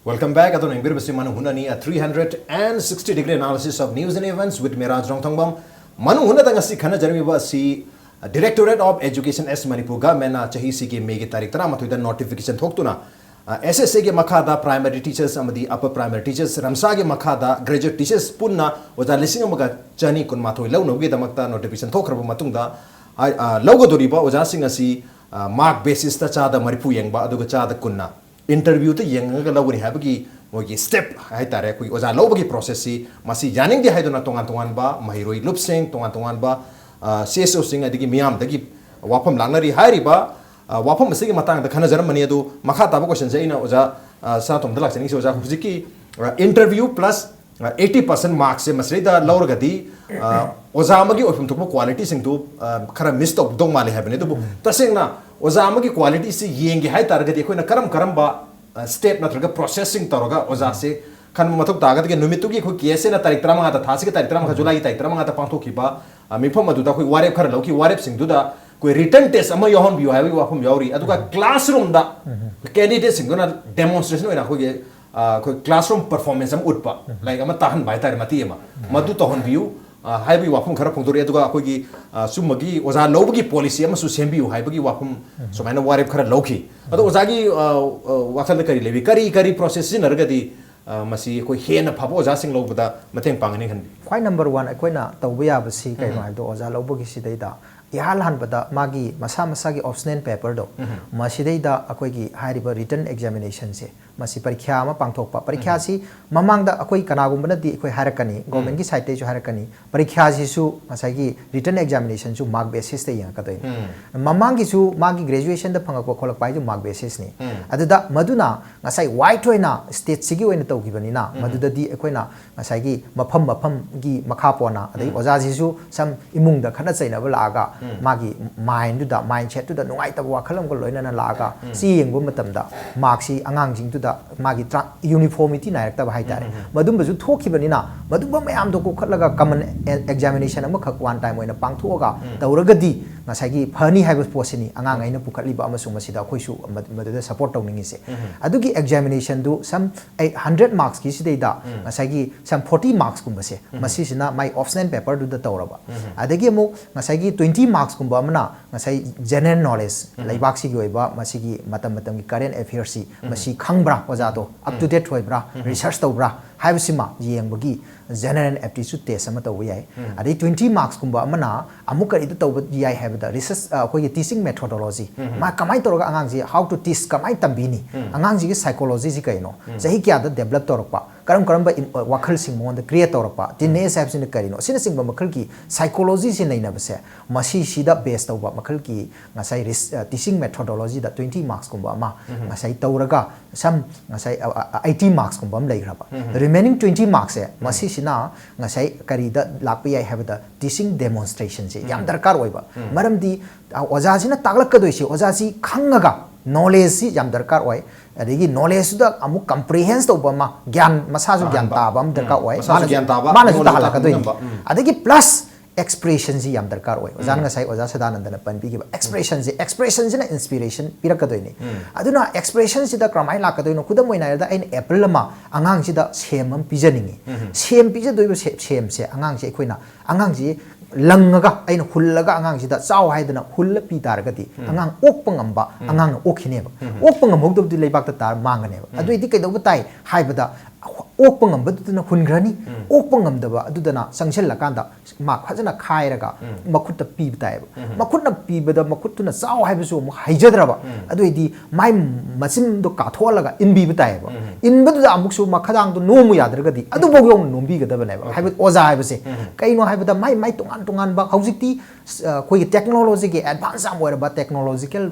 Welcome back. ꯑꯗꯣ ꯌꯦꯡꯕꯤꯔꯤꯕꯁꯤ ꯃꯅꯨꯡ ꯍꯨꯠꯅꯅꯤ, a three hundred and sixty degree analysis of news and events with Miraj ꯔꯣꯡꯊꯣꯡꯕꯝ꯫ ꯃꯅꯨꯡ ꯍꯨꯠꯅꯗ ꯉꯁꯤ ꯈꯟꯅꯖꯔꯝꯃꯤꯕ ꯑꯁꯤ Directorate of Education as Manipur Governmentꯅ ꯆꯍꯤꯁꯤꯒꯤ ꯃꯦꯒꯤ ꯇꯥꯔꯤꯛ ꯇꯔꯥꯃꯥꯊꯣꯏꯗ notification ꯊꯣꯛꯇꯨꯅ, ꯑ, SSAꯒꯤ ꯃꯈꯥꯗ primary teachers ꯑꯃꯗꯤ upper primary teachers, ꯔꯝꯁꯥꯒꯤ ꯃꯈꯥꯗ graduate teachers ꯄꯨꯟꯅ ꯑꯣꯖꯥ ꯂꯤꯁꯤꯡ ꯑꯃꯒ ꯆꯅꯤ ꯀꯨꯟꯃꯥꯊꯣꯏ ꯂꯧꯅꯕꯒꯤꯗꯃꯛꯇ notification ꯊꯣꯛꯈ꯭ꯔꯕ ꯃꯇꯨꯡꯗ, ꯍꯥꯏ-, ꯑ, ꯂꯧꯒꯗꯧꯔꯤꯕ ꯑꯣꯖꯥꯁꯤꯡ ꯑꯁꯤ, ꯑ, mark basisꯇ ꯆꯥꯗ ꯃꯔꯤꯐꯨ ꯌꯦꯡꯕ, ꯑꯗꯨꯒ ꯆꯥꯗ ꯀꯨꯟꯅ interviewꯗ ꯌꯦꯡꯉꯒ ꯂꯧꯒꯅꯤ ꯍꯥꯏꯕꯒꯤ ꯃꯣꯏꯒꯤ step ꯍꯥꯏꯇꯥꯔꯦ, ꯑꯩꯈꯣꯏꯒꯤ ꯑꯣꯖꯥ ꯂꯧꯕꯒꯤ processꯁꯤ, ꯃꯁꯤ ꯌꯥꯅꯤꯡꯗꯦ ꯍꯥꯏꯗꯨꯅ ꯇꯣꯉꯥꯟ ꯇꯣꯉꯥꯟꯕ ꯃꯍꯩꯔꯣꯏ ꯂꯨꯞꯁꯤꯡ, ꯇꯣꯉꯥꯟ ꯇꯣꯉꯥꯟꯕ, ꯑ, CSOꯁꯤꯡ ꯑꯗꯒꯤ ꯃꯤꯌꯥꯝꯗꯒꯤ ꯋꯥꯐꯝ ꯂꯥꯛꯅꯔꯤ꯫ ꯍꯥꯏꯔꯤꯕ, ꯑ, ꯋꯥꯐꯝ ꯑꯁꯤꯒꯤ ꯃꯇꯥꯡꯗ ꯈꯟꯅꯖꯔꯝꯕꯅꯤ꯫ ꯑꯗꯨ ꯃꯈꯥ ꯇꯥꯕ questionꯁꯦ ꯑꯩꯅ ꯑꯣꯖꯥ, ꯑ, ꯁꯅꯥꯇꯣꯝꯕꯗ ꯂꯥꯛꯆꯅꯤꯡꯉꯤꯁꯦ, ꯑꯣꯖꯥ, ꯍꯧꯖꯤꯛꯀꯤ, ꯑ, interview plus eighty percent markꯁꯦ ꯃꯁꯤꯗꯩꯗ ꯂꯧꯔꯒꯗꯤ, ꯑ, ꯑꯣꯖꯥ ꯑꯃꯒꯤ ꯑꯣꯏꯐꯝ ꯊꯣꯛꯄ qualityꯁꯤꯡꯗꯨ, ꯑ, ꯈꯔ miss ꯇꯧꯗꯧ ꯃꯥꯜꯂꯦ ꯍꯥꯏꯕꯅꯤ꯫ ꯑꯗꯨꯕꯨ ꯇꯁꯦꯡꯅ ꯑꯣꯖꯥ ꯑꯃꯒꯤ qualityꯁꯤ ꯌꯦꯡꯒꯦ ꯍꯥꯏ ꯇꯥꯔꯒꯗꯤ ꯑꯩꯈꯣꯏꯅ ꯀꯔꯝ ꯀꯔꯝꯕ, ꯑ, step ꯅꯠꯇ꯭ꯔꯒ processꯁꯤꯡ ꯇꯧꯔꯒ ꯑꯣꯖꯥꯁꯦ, ꯈꯟꯕ ꯃꯊꯧ ꯇꯥꯒꯗꯒꯦ? ꯅꯨꯃꯤꯠꯇꯨꯒꯤ ꯑꯩꯈꯣꯏ ꯀꯦꯁ ꯑꯦꯅ ꯇꯥꯔꯤꯛ ꯇꯔꯥꯃꯉꯥꯗ, ꯊꯥꯁꯤꯒꯤ ꯇꯥꯔꯤꯛ ꯇꯔꯥꯃꯉꯥ, ꯖꯨꯂꯥꯏꯒꯤ ꯇꯥꯔꯤꯛ ꯇꯔꯥꯃꯉꯥꯗ ꯄꯥꯡꯊꯣꯛꯈꯤꯕ, ꯑ, ꯃꯤꯐꯝ ꯑꯗꯨꯗ ꯑꯩꯈꯣꯏ ꯋꯥꯔꯦꯞ ꯈꯔ ꯂꯧꯈꯤ꯫ ꯋꯥꯔꯦꯞꯁꯤꯡꯗꯨꯗ ꯑꯩꯈꯣꯏ ꯔꯤꯇꯟ ꯇꯦꯁ ꯑꯃ ꯌꯥꯎꯍꯟꯕꯤꯌꯨ ꯍꯥꯏꯕꯒꯤ ꯋꯥꯐꯝ ꯌꯥꯎꯔꯤ꯫ ꯑꯗꯨꯒ ꯀ꯭ꯂꯥꯁꯔꯨꯝꯗ ꯀꯦꯟꯗꯤꯗꯦꯠꯁꯤꯡꯗꯨꯅ ꯗꯦꯃꯣꯟꯁꯇ꯭ꯔꯦꯁꯟ ꯑꯣꯏꯅ ꯑꯩꯈꯣꯏꯒꯤ, ꯑ, ꯑꯩꯈꯣꯏ ꯀ꯭ꯂꯥꯁꯔꯨꯝ ꯄꯔꯐꯣꯔꯃꯦꯟꯁ ꯑꯃ ꯎꯠꯄ, ꯂꯥꯏꯔꯤꯛ ꯑꯃ ꯇꯥꯛꯍꯟꯕ ꯍꯥꯏꯇꯥꯔꯦ, ꯃꯇꯦꯛ ꯑꯃ, ꯃꯗꯨ ꯇꯧꯍꯟꯕꯤꯌꯨ, ꯑ, ꯍꯥꯏꯕꯒꯤ ꯋꯥꯐꯝ ꯈꯔ ꯐꯣꯡꯗꯣꯔꯛꯏ꯫ ꯑꯗꯨꯒ ꯑꯩꯈꯣꯏꯒꯤ, ꯑ, ꯆꯨꯝꯕꯒꯤ ꯑꯣꯖꯥ ꯂꯧꯕꯒꯤ ꯄꯣꯂꯤꯁꯤ ꯑꯃꯁꯨ ꯁꯦꯝꯕꯤꯌꯨ ꯍꯥꯏꯕꯒꯤ ꯋꯥꯐꯝ, ꯁꯨꯃꯥꯏꯅ ꯋꯥꯔꯦꯞ ꯈꯔ ꯂꯧꯈꯤ꯫ ꯑꯗꯣ ꯑꯣꯖꯥꯒꯤ, ꯑ, ꯑ, ꯋꯥꯈꯜꯗ ꯀꯔꯤ ꯂꯩꯕꯤ? ꯀꯔꯤ, ꯀꯔꯤ ꯄ꯭ꯔꯣꯁꯦꯁ ꯁꯤꯖꯤꯟꯅꯔꯒꯗꯤ, ꯑ, ꯃꯁꯤ ꯑꯩꯈꯣꯏ ꯍꯦꯟꯅ ꯐꯕ ꯑꯣꯖꯥꯁꯤꯡ ꯂꯧꯕꯗ ꯃꯇꯦꯡ ꯄꯥꯡꯒꯅꯤ ꯈꯟꯕꯤ? ꯈ꯭ꯋꯥꯏ ꯅꯝꯕꯔ ꯋꯥꯟ ꯑꯩꯈꯣꯏꯅ ꯇꯧꯕ ꯌꯥꯕꯁꯤ ꯀꯩꯅꯣ ꯍꯥꯏꯕꯗꯣ, ꯑꯣꯖꯥ ꯂꯧꯕꯒꯤ ꯁꯤꯗꯩꯗ ꯏꯍꯥꯟ ꯍꯥꯟꯕꯗ ꯃꯥꯒꯤ ꯃꯁꯥ ꯃꯁꯥꯒꯤ ꯑꯣꯞꯁꯅꯦꯜ ꯄꯦꯄꯔꯗꯣ, ꯃꯁꯤꯗꯩꯗ ꯑꯩꯈꯣꯏꯒꯤ ꯍꯥꯏꯔꯤꯕ ꯔꯤꯇꯟ ꯑꯦꯛꯖꯥꯃꯤꯅꯦꯁꯟꯁꯦ, ꯃꯁꯤ ꯄꯔꯤꯈ꯭ꯌꯥ ꯑꯃ ꯄꯥꯡꯊꯣꯛꯄ꯫ ꯄꯔꯤꯈ꯭ꯌꯥꯁꯤ ꯃꯃꯥꯡꯗ ꯑꯩꯈꯣꯏ ꯀꯅꯥꯒꯨꯝꯕꯅꯗꯤ ꯑꯩꯈꯣꯏ ꯍꯥꯏꯔꯛꯀꯅꯤ, ꯒꯣꯔꯃꯦꯟꯒꯤ ꯁꯥꯏꯠꯇꯩꯁꯨ ꯍꯥꯏꯔꯛꯀꯅꯤ, ꯄꯔꯤꯈ꯭ꯌꯥꯁꯤꯁꯨ ꯉꯁꯥꯏꯒꯤ ꯔꯤꯇꯟ ꯑꯦꯛꯖꯥꯃꯤꯅꯦꯁꯟꯁꯨ ꯃꯥꯔꯛ ꯕꯦꯁꯤꯁꯇ ꯌꯦꯡꯉꯛꯀꯗꯣꯏꯅꯤ꯫ ꯃꯃꯥꯡꯒꯤꯁꯨ ꯃꯥꯒꯤ ꯒ꯭ꯔꯦꯖꯨꯑꯦꯁꯟꯗ ꯐꯪꯉꯛꯄ ꯈꯣꯠꯂꯛꯄ ꯍꯥꯏꯁꯨ ꯃꯥꯔꯛ ꯕꯦꯁꯤꯁꯅꯤ꯫ ꯑꯗꯨꯗ ꯃꯗꯨꯅ ꯉꯁꯥꯏ ꯋꯥꯏꯠ ꯑꯣꯏꯅ ꯁ꯭ꯇꯦꯠꯁꯤꯒꯤ ꯑꯣꯏꯅ ꯇꯧꯈꯤꯕꯅꯤꯅ, ꯃꯗꯨꯗꯗꯤ ꯑꯩꯈꯣꯏꯅ ꯉꯁꯥꯏꯒꯤ ꯃꯐꯝ ꯃꯐꯝꯒꯤ ꯃꯈꯥ ꯄꯣꯟꯅ, ꯑꯗꯩ ꯑꯣꯖꯥꯁꯤꯁꯨ ꯁꯝ ꯏꯃꯨꯡꯗ ꯈꯠꯅ ꯆꯩꯅꯕ ꯂꯥꯛꯑꯒ, ꯃꯥꯒꯤ ꯃꯥꯏꯟꯗꯨꯗ, ꯃꯥꯏꯟꯁꯦꯠꯇꯨꯗ ꯅꯨꯡꯉꯥꯏꯇꯕ ꯋꯥꯈꯜ ꯑꯃꯒ ꯂꯣꯏꯅꯅ ꯂꯥꯛꯑꯒ ꯆꯦ ꯌꯦꯡꯕ ꯃꯇꯝꯗ ꯃꯥꯔꯛꯁꯤ ꯑꯉꯥꯡꯁꯤꯡꯗꯨꯗ ꯃꯥꯒꯤ ꯇ꯭ꯔꯥ-, ꯌꯨꯅꯤꯐꯣꯔꯃꯤꯇꯤ ꯅꯥꯏꯔꯛꯇꯕ ꯍꯥꯏꯇꯥꯔꯦ꯫ ꯃꯗꯨꯝꯕꯁꯨ ꯊꯣꯛꯈꯤꯕꯅꯤꯅ, ꯃꯗꯨꯝꯕ ꯃꯌꯥꯝꯗꯣ ꯀꯣꯛꯈꯠꯂꯒ ꯀꯃꯟ ꯑꯦ-, ꯑꯦꯛꯖꯥꯃꯤꯅꯦꯁꯟ ꯑꯃꯈꯛ ꯋꯥꯟ ꯇꯥꯏꯝ ꯑꯣꯏꯅ ꯄꯥꯡꯊꯣꯛꯑꯒ ꯇꯧꯔꯒꯗꯤ ꯉꯁꯥꯏꯒꯤ ꯐꯅꯤ ꯍꯥꯏꯕ ꯄꯣꯠꯁꯤꯅꯤ ꯑꯉꯥꯡ ꯑꯩꯅ ꯄꯨꯈꯠꯂꯤꯕ ꯑꯃꯁꯨꯡ ꯃꯁꯤꯗ ꯑꯩꯈꯣꯏꯁꯨ ꯃꯗꯨ-, ꯃꯗꯨꯗ ꯁꯄꯣꯔꯠ ꯇꯧꯅꯤꯡꯉꯤꯁꯦ꯫ ꯑꯗꯨꯒꯤ ꯑꯦꯛꯖꯥꯃꯤꯅꯦꯁꯟꯗꯨ ꯁꯝ ꯑꯩ ꯍꯟꯗ꯭ꯔꯦꯠ ꯃꯥꯔꯛꯁꯀꯤꯁꯤꯗꯩꯗ ꯉꯁꯥꯏꯒꯤ ꯁꯝ ꯐꯣꯔꯇꯤ ꯃꯥꯔꯛꯁꯀꯨꯝꯕꯁꯦ, ꯃꯁꯤꯁꯤꯅ ꯃꯥꯏ ꯑꯣꯞꯁꯅꯦꯜ ꯄꯦꯄꯔꯗꯨꯗ ꯇꯧꯔꯕ꯫ ꯑꯗꯒꯤ ꯑꯃꯨꯛ ꯉꯁꯥꯏꯒꯤ ꯇ꯭ꯋꯦꯟꯇꯤ ꯃꯥꯔꯛꯁꯀꯨꯝꯕ ꯑꯃꯅ ꯉꯁꯥꯏ ꯖꯦꯅꯔꯦꯜ ꯅꯣꯂꯦꯖ, ꯂꯩꯕꯥꯛꯁꯤꯒꯤ ꯑꯣꯏꯕ ꯃꯁꯤꯒꯤ ꯃꯇꯝ ꯃꯇꯝꯒꯤ ꯀꯔꯦꯟ ꯑꯦꯐꯤꯌꯔꯁꯤ ꯃꯁꯤ ꯈꯪꯕ꯭ꯔꯥ ꯑꯣꯖꯥꯗꯣ, ꯑꯞ ꯇꯨ ꯗꯦꯠ ꯑꯣꯏꯕ꯭ꯔꯥ, ꯔꯤꯁꯔꯁ ꯇꯧꯕ꯭ꯔꯥ ꯍꯥꯏꯕꯁꯤꯃ ꯌꯦꯡꯕꯒꯤ ꯖꯦꯅꯔꯦꯜ ꯑꯦꯞꯇꯤꯆꯨꯠ ꯇꯦꯁ ꯑꯃ ꯇꯧꯕ ꯌꯥꯏ꯫ ꯑꯗꯩ ꯇ꯭ꯋꯦꯟꯇꯤ ꯃꯥꯔꯛꯁꯀꯨꯝꯕ ꯑꯃꯅ ꯑꯃꯨꯛ ꯀꯔꯤꯗ ꯇꯧꯕ ꯌꯥꯏ ꯍꯥꯏꯕꯗ, ꯔꯤꯁꯔꯁ, ꯑ, ꯑꯩꯈꯣꯏꯒꯤ ꯇꯤꯆꯤꯡ ꯃꯦꯊꯣꯗꯣꯂꯣꯖꯤ, ꯃꯥ ꯀꯃꯥꯏꯅ ꯇꯧꯔꯒ ꯑꯉꯥꯡꯁꯤ how to teach ꯀꯃꯥꯏꯅ ꯇꯝꯕꯤꯅꯤ, ꯑꯉꯥꯡꯁꯤꯒꯤ ꯁꯥꯏꯀꯣꯂꯣꯖꯤꯁꯤ ꯀꯩꯅꯣ, ꯆꯍꯤ ꯀꯌꯥꯗ ꯗꯦꯕꯂꯞ ꯇꯧꯔꯛꯄ, ꯀꯔꯝ ꯀꯔꯝꯕ ꯏꯝ-, ꯑ, ꯋꯥꯈꯜꯁꯤꯡ ꯃꯉꯣꯟꯗ ꯀ꯭ꯔꯤꯌꯦꯠ ꯇꯧꯔꯛꯄ, ꯇꯤꯟ ꯑꯦꯖ ꯍꯥꯏꯕꯁꯤꯅ ꯀꯔꯤꯅꯣ, ꯑꯁꯤꯅꯆꯤꯡꯕ ꯃꯈꯜꯒꯤ ꯁꯥꯏꯀꯣꯂꯣꯖꯤꯁꯤ ꯅꯩꯅꯕꯁꯦ, ꯃꯁꯤꯁꯤꯗ ꯕꯦꯁ ꯇꯧꯕ ꯃꯈꯜꯒꯤ ꯉꯁꯥꯏ ꯔꯤꯁ-, ꯑ, ꯇꯤꯆꯤꯡ ꯃꯦꯊꯣꯗꯣꯂꯣꯖꯤꯗ ꯇ꯭ꯋꯦꯟꯇꯤ ꯃꯥꯔꯛꯁꯀꯨꯝꯕ ꯑꯃ ꯉꯁꯥꯏ ꯇꯧꯔꯒ, ꯁꯝ ꯉꯁꯥꯏ, ꯑ, ꯑ, ꯑꯩꯠꯇꯤ ꯃꯥꯔꯛꯁꯀꯨꯝꯕ ꯑꯃ ꯂꯩꯈ꯭ꯔꯕ꯫ ꯔꯤꯃꯦꯅꯤꯡ ꯇ꯭ꯋꯦꯟꯇꯤ ꯃꯥꯔꯛꯁꯦ ꯃꯁꯤꯁꯤꯅ ꯉꯁꯥꯏ ꯀꯔꯤꯗ ꯂꯥꯛꯄ ꯌꯥꯏ ꯍꯥꯏꯕꯗ, ꯇꯤꯆꯤꯡ ꯗꯦꯃꯣꯟꯁꯇ꯭ꯔꯦꯁꯟꯁꯦ ꯌꯥꯝ ꯗꯔꯀꯥꯔ ꯑꯣꯏꯕ꯫ ꯃꯔꯝꯗꯤ, ꯑ, ꯑꯣꯖꯥꯁꯤꯅ ꯇꯥꯛꯂꯛꯀꯗꯣꯏꯁꯦ, ꯑꯣꯖꯥꯁꯤ ꯈꯪꯉꯒ ꯅꯣꯂꯦꯖꯁꯤ ꯌꯥꯝ ꯗꯔꯀꯥꯔ ꯑꯣꯏ꯫ ꯑꯗꯒꯤ ꯅꯣꯂꯦꯖꯇꯨꯗ ꯑꯃꯨꯛ ꯀꯝꯄ꯭ꯔꯤꯍꯦꯟꯁ ꯇꯧꯕ ꯑꯃ, ꯒ꯭ꯌꯥꯟ, ꯃꯁꯥꯁꯨ ꯒ꯭ꯌꯥꯟ ꯇꯥꯍꯟꯕ꯫ ꯇꯥꯕ ꯑꯃ ꯗꯔꯀꯥꯔ ꯎꯝ, ꯑꯣꯏ꯫ ꯃꯁꯥꯁꯨ ꯃꯥꯅꯁꯨ, ꯒ꯭ꯌꯥꯟ ꯇꯥꯕ, ꯃꯥꯅꯁꯨ ꯅꯣꯂꯦꯖ ꯇꯥꯍꯜꯂꯛꯀꯗꯣꯏꯅꯤ꯫ ꯇꯥꯍꯟꯕ ꯉꯝꯕ꯫ ꯎꯝ꯫ ꯑꯗꯒꯤ ꯄ꯭ꯂꯁ ꯑꯦꯛꯁꯄ꯭ꯔꯦꯁꯟꯁꯤ ꯌꯥꯝ ꯗꯔꯀꯥꯔ ꯑꯣꯏ꯫ ꯑꯣꯖꯥꯅ ꯎꯝ꯫ ꯉꯁꯥꯏ ꯑꯣꯖꯥ ꯁꯗꯥꯅꯟꯗꯅ ꯄꯟꯕꯤꯈꯤꯕ ꯑꯦꯛꯁꯄ꯭ꯔꯦꯁꯟꯁꯤ, ꯑꯦꯛꯁꯄ꯭ꯔꯦꯁꯟꯁꯤꯅ ꯏꯟꯁꯄꯤꯔꯦꯁꯟ ꯄꯤꯔꯛꯀꯗꯣꯏꯅꯤ꯫ ꯎꯝ꯫ ꯑꯗꯨꯅ ꯑꯦꯛꯁꯄ꯭ꯔꯦꯁꯟꯁꯤꯗ ꯀꯔꯝꯍꯥꯏꯅ ꯂꯥꯛꯀꯗꯣꯏꯅꯣ? ꯈꯨꯗꯝ ꯑꯣꯏꯅ ꯍꯥꯏꯔꯕꯗ, ꯑꯩꯅ ꯑꯦꯄꯜ ꯑꯃ ꯑꯉꯥꯡꯁꯤꯗ ꯁꯦꯝ ꯑꯃ ꯄꯤꯖꯅꯤꯡꯉꯤ꯫ ꯎꯝ꯫ ꯁꯦꯝ ꯄꯤꯖꯗꯣꯏꯕ ꯁꯦ-, ꯁꯦꯝꯁꯦ ꯑꯉꯥꯡꯁꯦ ꯑꯩꯈꯣꯏꯅ, ꯑꯉꯥꯡꯁꯤ ꯂꯪꯉꯒ ꯑꯩꯅ ꯍꯨꯜꯂꯒ ꯑꯉꯥꯡꯁꯤꯗ ꯆꯥꯎ ꯍꯥꯏꯗꯅ ꯍꯨꯜꯂ ꯄꯤ ꯇꯥꯔꯒꯗꯤ, ꯎꯝ꯫ ꯑꯉꯥꯡ ꯑꯣꯛꯄ ꯉꯝꯕ ꯎꯝ꯫ ꯑꯉꯥꯡꯅ ꯑꯣꯛꯈꯤꯅꯦꯕ꯫ ꯎꯝ꯫ ꯑꯣꯛꯄ ꯉꯝꯍꯧꯗꯕꯗꯤ ꯂꯩꯕꯥꯛꯇ ꯇꯥꯔ ꯃꯥꯡꯒꯅꯦꯕ꯫ ꯎꯝ꯫ ꯑꯗꯨꯏꯗꯤ ꯀꯩꯗꯧꯕ ꯇꯥꯏ ꯍꯥꯏꯕꯗ, ꯑꯣꯛꯄ ꯉꯝꯕꯗꯨꯗꯅ ꯍꯨꯟꯈ꯭ꯔꯅꯤ, ꯎꯝ꯫ ꯑꯣꯛꯄ ꯉꯝꯗꯕ ꯑꯗꯨꯗꯅ ꯆꯪꯁꯤꯜꯂꯀꯥꯟꯗ ꯃꯥ ꯐꯖꯅ ꯈꯥꯏꯔꯒ ꯎꯝ꯫ ꯃꯈꯨꯠꯇ ꯄꯤꯕ ꯇꯥꯏꯌꯦꯕ꯫ ꯎꯝ꯫ ꯃꯈꯨꯠꯅ ꯄꯤꯕꯗ ꯃꯈꯨꯠꯇꯨꯅ ꯆꯥꯎ ꯍꯥꯏꯕꯁꯨ ꯑꯃꯨꯛ ꯍꯩꯖꯗ꯭ꯔꯕ, ꯎꯝ꯫ ꯑꯗꯨꯑꯣꯏꯗꯤ ꯃꯥꯏ ꯃꯆꯤꯟꯗꯣ ꯀꯥꯊꯣꯛꯍꯜꯂꯒ ꯏꯟꯕꯤꯕ ꯇꯥꯏꯌꯦꯕ꯫ ꯎꯝ꯫ ꯏꯟꯕꯗꯨꯗ ꯑꯃꯨꯛꯁꯨ ꯃꯈꯥꯗꯥꯡꯗꯣ ꯅꯣꯝꯃꯨ ꯌꯥꯗ꯭ꯔꯒꯗꯤ ꯑꯗꯨꯐꯥꯎ ꯌꯧꯅ ꯅꯣꯝꯕꯤꯒꯗꯕꯅꯦꯕ꯫ ꯑꯣꯀꯦ꯫ ꯍꯥꯏꯕꯗꯤ ꯑꯣꯖꯥ ꯍꯥꯏꯕꯁꯦ ꯎꯝ꯫ ꯀꯩꯅꯣ ꯍꯥꯏꯕꯗ ꯃꯥꯏ, ꯃꯥꯏ ꯇꯣꯉꯥꯟ ꯇꯣꯉꯥꯟꯕ ꯍꯧꯖꯤꯛꯇꯤ, ꯑ, ꯑꯩꯈꯣꯏꯒꯤ ꯇꯦꯛꯅꯣꯂꯣꯖꯤꯒꯤ ꯑꯦꯗꯚꯥꯟꯁ ꯌꯥꯝ ꯑꯣꯏꯔꯕ ꯇꯦꯛꯅꯣꯂꯣꯖꯤꯀꯦꯜ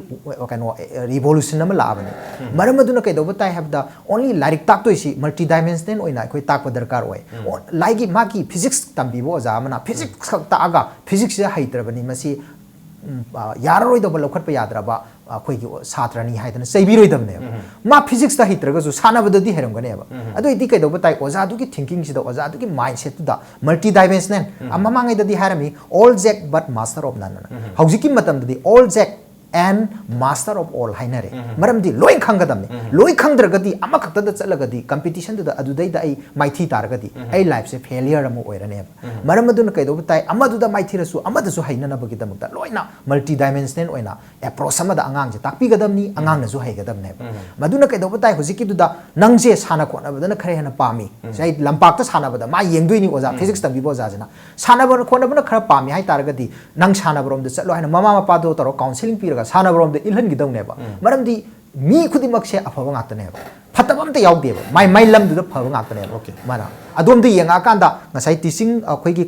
ꯀꯩꯅꯣ ꯔꯤꯚꯣꯂꯨꯁꯟ ꯑꯃ ꯂꯥꯛꯑꯕꯅꯤ꯫ ꯎꯝ꯫ ꯃꯔꯝ ꯑꯗꯨꯅ ꯀꯩꯗꯧꯕ ꯇꯥꯏ ꯍꯥꯏꯕꯗ, ꯑꯣꯟꯂꯤ ꯂꯥꯏꯔꯤꯛ ꯇꯥꯛꯇꯣꯏꯁꯤ ꯃꯜꯇꯤ ꯗꯥꯏꯃꯦꯟꯁꯅꯦꯜ ꯑꯣꯏꯅ ꯑꯩꯈꯣꯏ ꯇꯥꯛꯄ ꯗꯔꯀꯥꯔ ꯑꯣꯏ꯫ ꯎꯝ꯫ ꯑꯣ, ꯂꯥꯏꯒꯤ ꯃꯥꯒꯤ ꯐꯤꯖꯤꯛꯁ ꯇꯝꯕꯤꯕ ꯑꯣꯖꯥ ꯑꯃꯅ ꯐꯤꯖꯤꯛꯁ ꯈꯛ ꯇꯥꯛꯑꯒ ꯐꯤꯖꯤꯛꯁꯁꯤꯗ ꯍꯩꯇ꯭ꯔꯕꯅꯤ, ꯃꯁꯤ, ꯎꯝ, ꯑ, ꯌꯥꯔꯔꯣꯏꯗꯧꯕ, ꯂꯧꯈꯠꯄ ꯌꯥꯗ꯭ꯔꯕ ꯑꯩꯈꯣꯏꯒꯤ ꯁꯥꯇ꯭ꯔꯅꯤ ꯍꯥꯏꯗꯅ ꯆꯩꯕꯤꯔꯣꯏꯗꯕꯅꯦꯕ꯫ ꯎꯝ꯫ ꯃꯥ ꯐꯤꯖꯤꯛꯁꯇ ꯍꯩꯇ꯭ꯔꯒꯁꯨ ꯁꯥꯟꯅꯕꯗꯗꯤ ꯍꯩꯔꯝꯒꯅꯦꯕ꯫ ꯎꯝ꯫ ꯑꯗꯨꯑꯣꯏꯗꯤ ꯀꯩꯗꯧꯕ ꯇꯥꯏ? ꯑꯣꯖꯥꯗꯨꯒꯤ ꯊꯤꯡꯀꯤꯡꯁꯤꯗ, ꯑꯣꯖꯥꯗꯨꯒꯤ ꯃꯥꯏꯟꯁꯦꯠꯇꯨꯗ ꯃꯜꯇꯤ ꯗꯥꯏꯃꯦꯟꯁꯅꯦꯜ, ꯎꯝ꯫ ꯃꯃꯥꯡꯉꯩꯗꯗꯤ ꯍꯥꯏꯔꯝꯃꯤ, "All Jack but master of none" ꯑꯅ꯫ ꯎꯝ꯫ ꯍꯧꯖꯤꯛꯀꯤ ꯃꯇꯝꯗꯗꯤ "All Jack and master of all" ꯍꯥꯏꯅꯔꯦ꯫ ꯎꯝ꯫ ꯃꯔꯝꯗꯤ ꯂꯣꯏ ꯈꯪꯒꯗꯕꯅꯤ꯫ ꯎꯝ꯫ ꯂꯣꯏ ꯈꯪꯗ꯭ꯔꯒꯗꯤ, ꯑꯃꯈꯛꯇꯗ ꯆꯠꯂꯒꯗꯤ, ꯀꯝꯄꯤꯇꯤꯁꯟꯗꯨꯗ ꯑꯗꯨꯗꯩꯗ ꯑꯩ ꯃꯥꯏꯊꯤ ꯇꯥꯔꯒꯗꯤ, ꯎꯝ꯫ ꯑꯩ ꯂꯥꯏꯐꯁꯦ ꯐꯦꯂꯤꯌꯔ ꯑꯃ ꯑꯣꯏꯔꯅꯦꯕ꯫ ꯎꯝ꯫ ꯃꯔꯝ ꯑꯗꯨꯅ ꯀꯩꯗꯧꯕ ꯇꯥꯏ? ꯑꯃꯗꯨꯗ ꯃꯥꯏꯊꯤꯔꯁꯨ ꯑꯃꯗꯁꯨ ꯍꯩꯅꯅꯕꯒꯤꯗꯃꯛꯇ ꯂꯣꯏꯅ ꯃꯜꯇꯤ ꯗꯥꯏꯃꯦꯟꯁꯅꯦꯜ ꯑꯣꯏꯅ ꯑꯦꯄ꯭ꯔꯣꯆ ꯑꯃꯗ ꯑꯉꯥꯡꯁꯦ ꯇꯥꯛꯄꯤꯒꯗꯕꯅꯤ, ꯎꯝ꯫ ꯑꯉꯥꯡꯅꯁꯨ ꯍꯩꯒꯗꯕꯅꯦꯕ꯫ ꯎꯝ꯫ ꯃꯗꯨꯅ ꯀꯩꯗꯧꯕ ꯇꯥꯏ? ꯍꯧꯖꯤꯛꯀꯤꯗꯨꯗ ꯅꯪꯁꯦ ꯁꯥꯟꯅ ꯈꯣꯠꯅꯕꯗꯅ ꯈꯔ ꯍꯦꯟꯅ ꯄꯥꯝꯃꯤ꯫ ꯎꯝ꯫ ꯉꯁꯥꯏ ꯂꯝꯄꯥꯛꯇ ꯁꯥꯟꯅꯕꯗ ꯃꯥ ꯌꯦꯡꯗꯣꯏꯅꯤ ꯑꯣꯖꯥ, ꯎꯝ꯫ ꯐꯤꯖꯤꯛꯁ ꯇꯝꯕꯤꯕ ꯑꯣꯖꯥꯁꯤꯅ꯫ ꯁꯥꯟꯅꯕ ꯈꯣꯠꯅꯕꯅ ꯈꯔ ꯄꯥꯝꯃꯤ ꯍꯥꯏ ꯇꯥꯔꯒꯗꯤ, ꯅꯪ ꯁꯥꯟꯅꯕꯔꯣꯝꯗ ꯆꯠꯂꯣ ꯍꯥꯏꯅ ꯃꯃꯥ ꯃꯄꯥꯗꯣ ꯇꯧꯔꯒ ꯀꯥꯎꯟꯁꯤꯂꯤꯡ ꯄꯤꯔꯒ ꯁꯥꯟꯅꯕꯔꯣꯝꯗ ꯏꯜꯍꯟꯈꯤꯗꯧꯅꯦꯕ꯫ ꯎꯝ꯫ ꯃꯔꯝꯗꯤ ꯃꯤ ꯈꯨꯗꯤꯡꯃꯛꯁꯦ ꯑꯐꯕ ꯉꯥꯛꯇꯅꯦꯕ, ꯐꯠꯇꯕ ꯑꯝꯇ ꯌꯥꯎꯗꯦꯕ, ꯃꯥꯏ ꯃꯥꯏ ꯂꯝꯗꯨꯗ ꯐꯕ ꯉꯥꯛꯇꯅꯦꯕ꯫ ꯑꯣꯀꯦ꯫ ꯃꯥꯅ ꯑꯗꯣꯝꯗ ꯌꯦꯡꯉꯛꯑꯀꯥꯟꯗ ꯉꯁꯥꯏ teaching ꯑꯩꯈꯣꯏꯒꯤ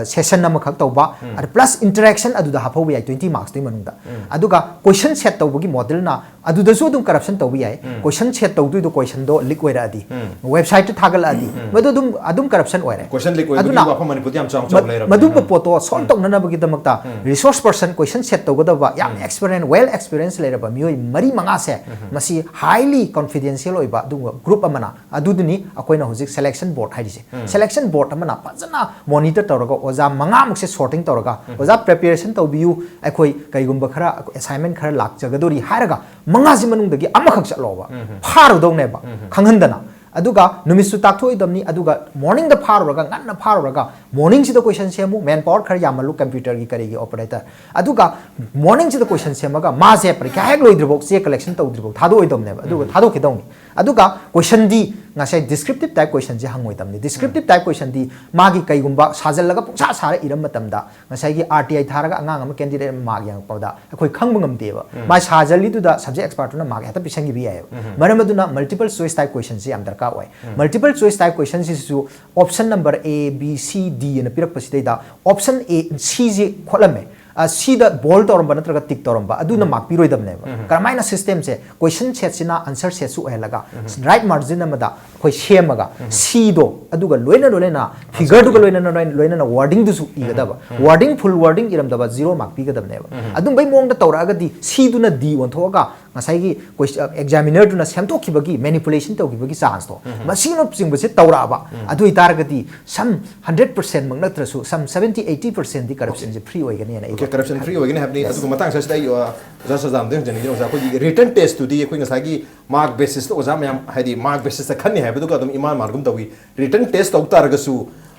ꯁꯦꯁꯟ ꯑꯃꯈꯛ ꯇꯧꯕ, ꯑꯗ plus interaction ꯑꯗꯨꯗ ꯍꯥꯞꯍꯧꯕ ꯌꯥꯏ twenty marksꯇꯨꯒꯤ ꯃꯅꯨꯡꯗ꯫ ꯑꯗꯨꯒ question set ꯇꯧꯕꯒꯤ modelꯅ ꯑꯗꯨꯗꯁꯨ ꯑꯗꯨꯝ corruption ꯇꯧꯕ ꯌꯥꯏ꯫ Question set ꯇꯧꯗꯣꯏꯗꯣ questionꯗꯣ leak ꯑꯣꯏꯔꯛꯑꯗꯤ, websiteꯇ ꯊꯥꯒꯠꯂꯛꯑꯗꯤ, ꯃꯗꯨ ꯑꯗꯨꯝ ꯑꯗꯨꯝ corruption ꯑꯣꯏꯔꯦ꯫ Question leak ꯑꯣꯏꯕꯒꯤ ꯑꯗꯨꯅ ꯋꯥꯐꯝ ꯃꯅꯤꯄꯨꯔꯗ ꯌꯥꯝ ꯆꯥꯎꯅ ꯆꯥꯎꯅ ꯃ- ꯂꯩꯔꯕꯅꯤ꯫ ꯃꯗꯨꯝꯕ ꯄꯣꯠꯇꯣ solve ꯇꯧꯅꯅꯕꯒꯤꯗꯃꯛꯇ resource person question set ꯇꯧꯒꯗꯕ ꯌꯥꯝ experience, well experience ꯂꯩꯔꯕ ꯃꯤꯑꯣꯏ ꯃꯔꯤ ꯃꯉꯥꯁꯦ ꯃꯁꯤ highly confidential ꯑꯣꯏꯕ ꯑꯗꯨꯒꯨꯝꯕ group ꯑꯃꯅ, ꯑꯗꯨꯗꯨꯅꯤ ꯑꯩꯈꯣꯏꯅ ꯍꯧꯖꯤꯛ selection board ꯍꯥꯏꯔꯤꯁꯦ꯫ Selection board ꯑꯃꯅ ꯐꯖꯅ monitor ꯇꯧꯔꯒ ꯑꯣꯖꯥ ꯃꯉꯥꯃꯨꯛꯁꯦ sorting ꯇꯧꯔꯒ, "ꯑꯣꯖꯥ, preparation ꯇꯧꯕꯤꯌꯨ, ꯑꯩꯈꯣꯏ ꯀꯩꯒꯨꯝꯕ ꯈꯔ assignment ꯈꯔ ꯂꯥꯛꯆꯒꯗꯣꯔꯤ" ꯍꯥꯏꯔꯒ ꯃꯉꯥꯁꯤ ꯃꯅꯨꯡꯗꯒꯤ ꯑꯃꯈꯛ ꯆꯠꯂꯣꯕ, ꯐꯥꯔꯨꯗꯧꯅꯦꯕ ꯈꯪꯍꯟꯗꯅ꯫ ꯑꯗꯨꯒ ꯅꯨꯃꯤꯠꯁꯨ ꯇꯥꯛꯊꯣꯛꯑꯣꯏꯗꯕꯅꯤ꯫ ꯑꯗꯨꯒ morningꯗ ꯐꯥꯔꯨꯔꯒ, ꯉꯟꯅ ꯐꯥꯔꯨꯔꯒ, morningꯁꯤꯗ question ꯁꯦꯝꯃꯨ, man power ꯈꯔ ꯌꯥꯝꯃꯜꯂꯨ, computerꯒꯤ ꯀꯔꯤꯒꯤ operator꯫ ꯑꯗꯨꯒ morningꯁꯤꯗ question ꯁꯦꯝꯃꯒ ꯃꯥꯁꯦ ꯄꯔꯤꯈ꯭ꯌꯥ ꯍꯦꯛ ꯂꯣꯏꯗ꯭ꯔꯤꯐꯥꯎ, ꯆꯦ collection ꯇꯧꯗ꯭ꯔꯤꯐꯥꯎ ꯊꯥꯗꯣꯛꯑꯣꯏꯗꯕꯅꯦꯕ꯫ ꯑꯗꯨꯒ ꯊꯥꯗꯣꯛꯈꯤꯗꯧꯅꯤ꯫ ꯑꯗꯨꯒ questionꯗꯤ ꯉꯁꯥꯏ descriptive type questionꯁꯦ ꯍꯪꯉꯣꯏꯗꯕꯅꯤ꯫ Descriptive type questionꯗꯤ ꯃꯥꯒꯤ ꯀꯩꯒꯨꯝꯕ ꯁꯥꯖꯜꯂꯒ ꯄꯨꯡꯁꯥ ꯁꯥꯔ ꯏꯔꯝ ꯃꯇꯝꯗ, ꯉꯁꯥꯏꯒꯤ RTI ꯊꯥꯔꯒ ꯑꯉꯥꯡ ꯑꯃ candidate ꯑꯃ mark ꯌꯦꯡꯉꯛꯄꯗ ꯑꯩꯈꯣꯏ ꯈꯪꯕ ꯉꯝꯗꯦꯕ꯫ ꯃꯥ ꯁꯥꯖꯜꯂꯤꯗꯨꯗ subject expertꯇꯨꯅ mark ꯍꯦꯛꯇ ꯄꯤꯁꯟꯈꯤꯕ ꯌꯥꯏꯑꯕ꯫ ꯃꯔꯝ ꯑꯗꯨꯅ multiple choice type questionꯁꯦ ꯌꯥꯝ ꯗꯔꯀꯥꯔ ꯑꯣꯏ꯫ Multiple choice type questionꯁꯤꯁꯨ option number A, B, C, D ꯑꯅ ꯄꯤꯔꯛꯄꯁꯤꯗꯩꯗ option A, Cꯁꯤ ꯈꯣꯠꯂꯝꯃꯦ꯫ ꯑ, Cꯗ bold ꯇꯧꯔꯝꯕ ꯅꯠꯇ꯭ꯔꯒ tick ꯇꯧꯔꯝꯕ ꯑꯗꯨꯅ mark ꯄꯤꯔꯣꯏꯗꯕꯅꯦꯕ꯫ ꯀꯔꯝꯍꯥꯏꯅ systemꯁꯦ, question setꯁꯤꯅ answer setꯁꯨ ꯑꯣꯏꯍꯜꯂꯒ, right marginꯅ ꯑꯃꯗ ꯑꯩꯈꯣꯏ ꯁꯦꯝꯃꯒ, Cꯗꯣ ꯑꯗꯨꯒ ꯂꯣꯏꯅ ꯂꯣꯏꯅꯅ, figureꯗꯨꯒ ꯂꯣꯏꯅꯅ ꯂꯣꯏꯅ- ꯂꯣꯏꯅꯅ wordingꯗꯨꯁꯨ ꯏꯒꯗꯕ꯫ Wording, full wording ꯏꯔꯝꯗꯕ, zero mark ꯄꯤꯒꯗꯕꯅꯦꯕ꯫ ꯑꯗꯨꯝꯕꯩ ꯃꯑꯣꯡꯗ ꯇꯧꯔꯛꯑꯒꯗꯤ Cꯗꯨꯅ D ꯑꯣꯟꯊꯣꯛꯑꯒ ꯉꯁꯥꯏꯒꯤ ques- examinerꯗꯨꯅ ꯁꯦꯝꯗꯣꯛꯈꯤꯕꯒꯤ, manipulation ꯇꯧꯈꯤꯕꯒꯤ chanceꯇꯣ, ꯃꯁꯤꯅꯆꯤꯡꯕꯁꯦ ꯇꯧꯔꯛꯑꯕ, ꯑꯗꯨ ꯑꯣꯏꯇꯥꯔꯒꯗꯤ some hundred percentꯃꯛ ꯅꯠꯇ꯭ꯔꯁꯨ some seventy eighty percentꯗꯤ corruptionꯁꯦ free ꯑꯣꯏꯒꯅꯤꯅ ꯑꯩ Okay, corruption free ꯑꯣꯏꯒꯅꯤ ꯍꯥꯏꯕꯅꯤ꯫ ꯑꯗꯨꯒ ꯃꯇꯥꯡ ꯑꯁꯤꯗ ꯑꯩ, ꯑ, ꯑꯣꯖꯥ ꯁꯖꯥꯝꯗ ꯍꯪꯖꯅꯤꯡꯉꯤ, ꯑꯣꯖꯥ, ꯑꯩꯈꯣꯏꯒꯤ written testꯇꯨꯗꯤ ꯑꯩꯈꯣꯏ ꯉꯁꯥꯏꯒꯤ mark basisꯇ ꯑꯣꯖꯥ ꯃꯌꯥꯝ, ꯍꯥꯏꯗꯤ mark basisꯇ ꯈꯟꯅꯤ ꯍꯥꯏꯕꯗꯨꯒ ꯑꯗꯨꯝ ꯏꯃꯥꯟ ꯃꯥꯟꯒꯨꯝ ꯇꯧꯏ꯫ Written test ꯇꯧ ꯇꯥꯔꯒꯁꯨ,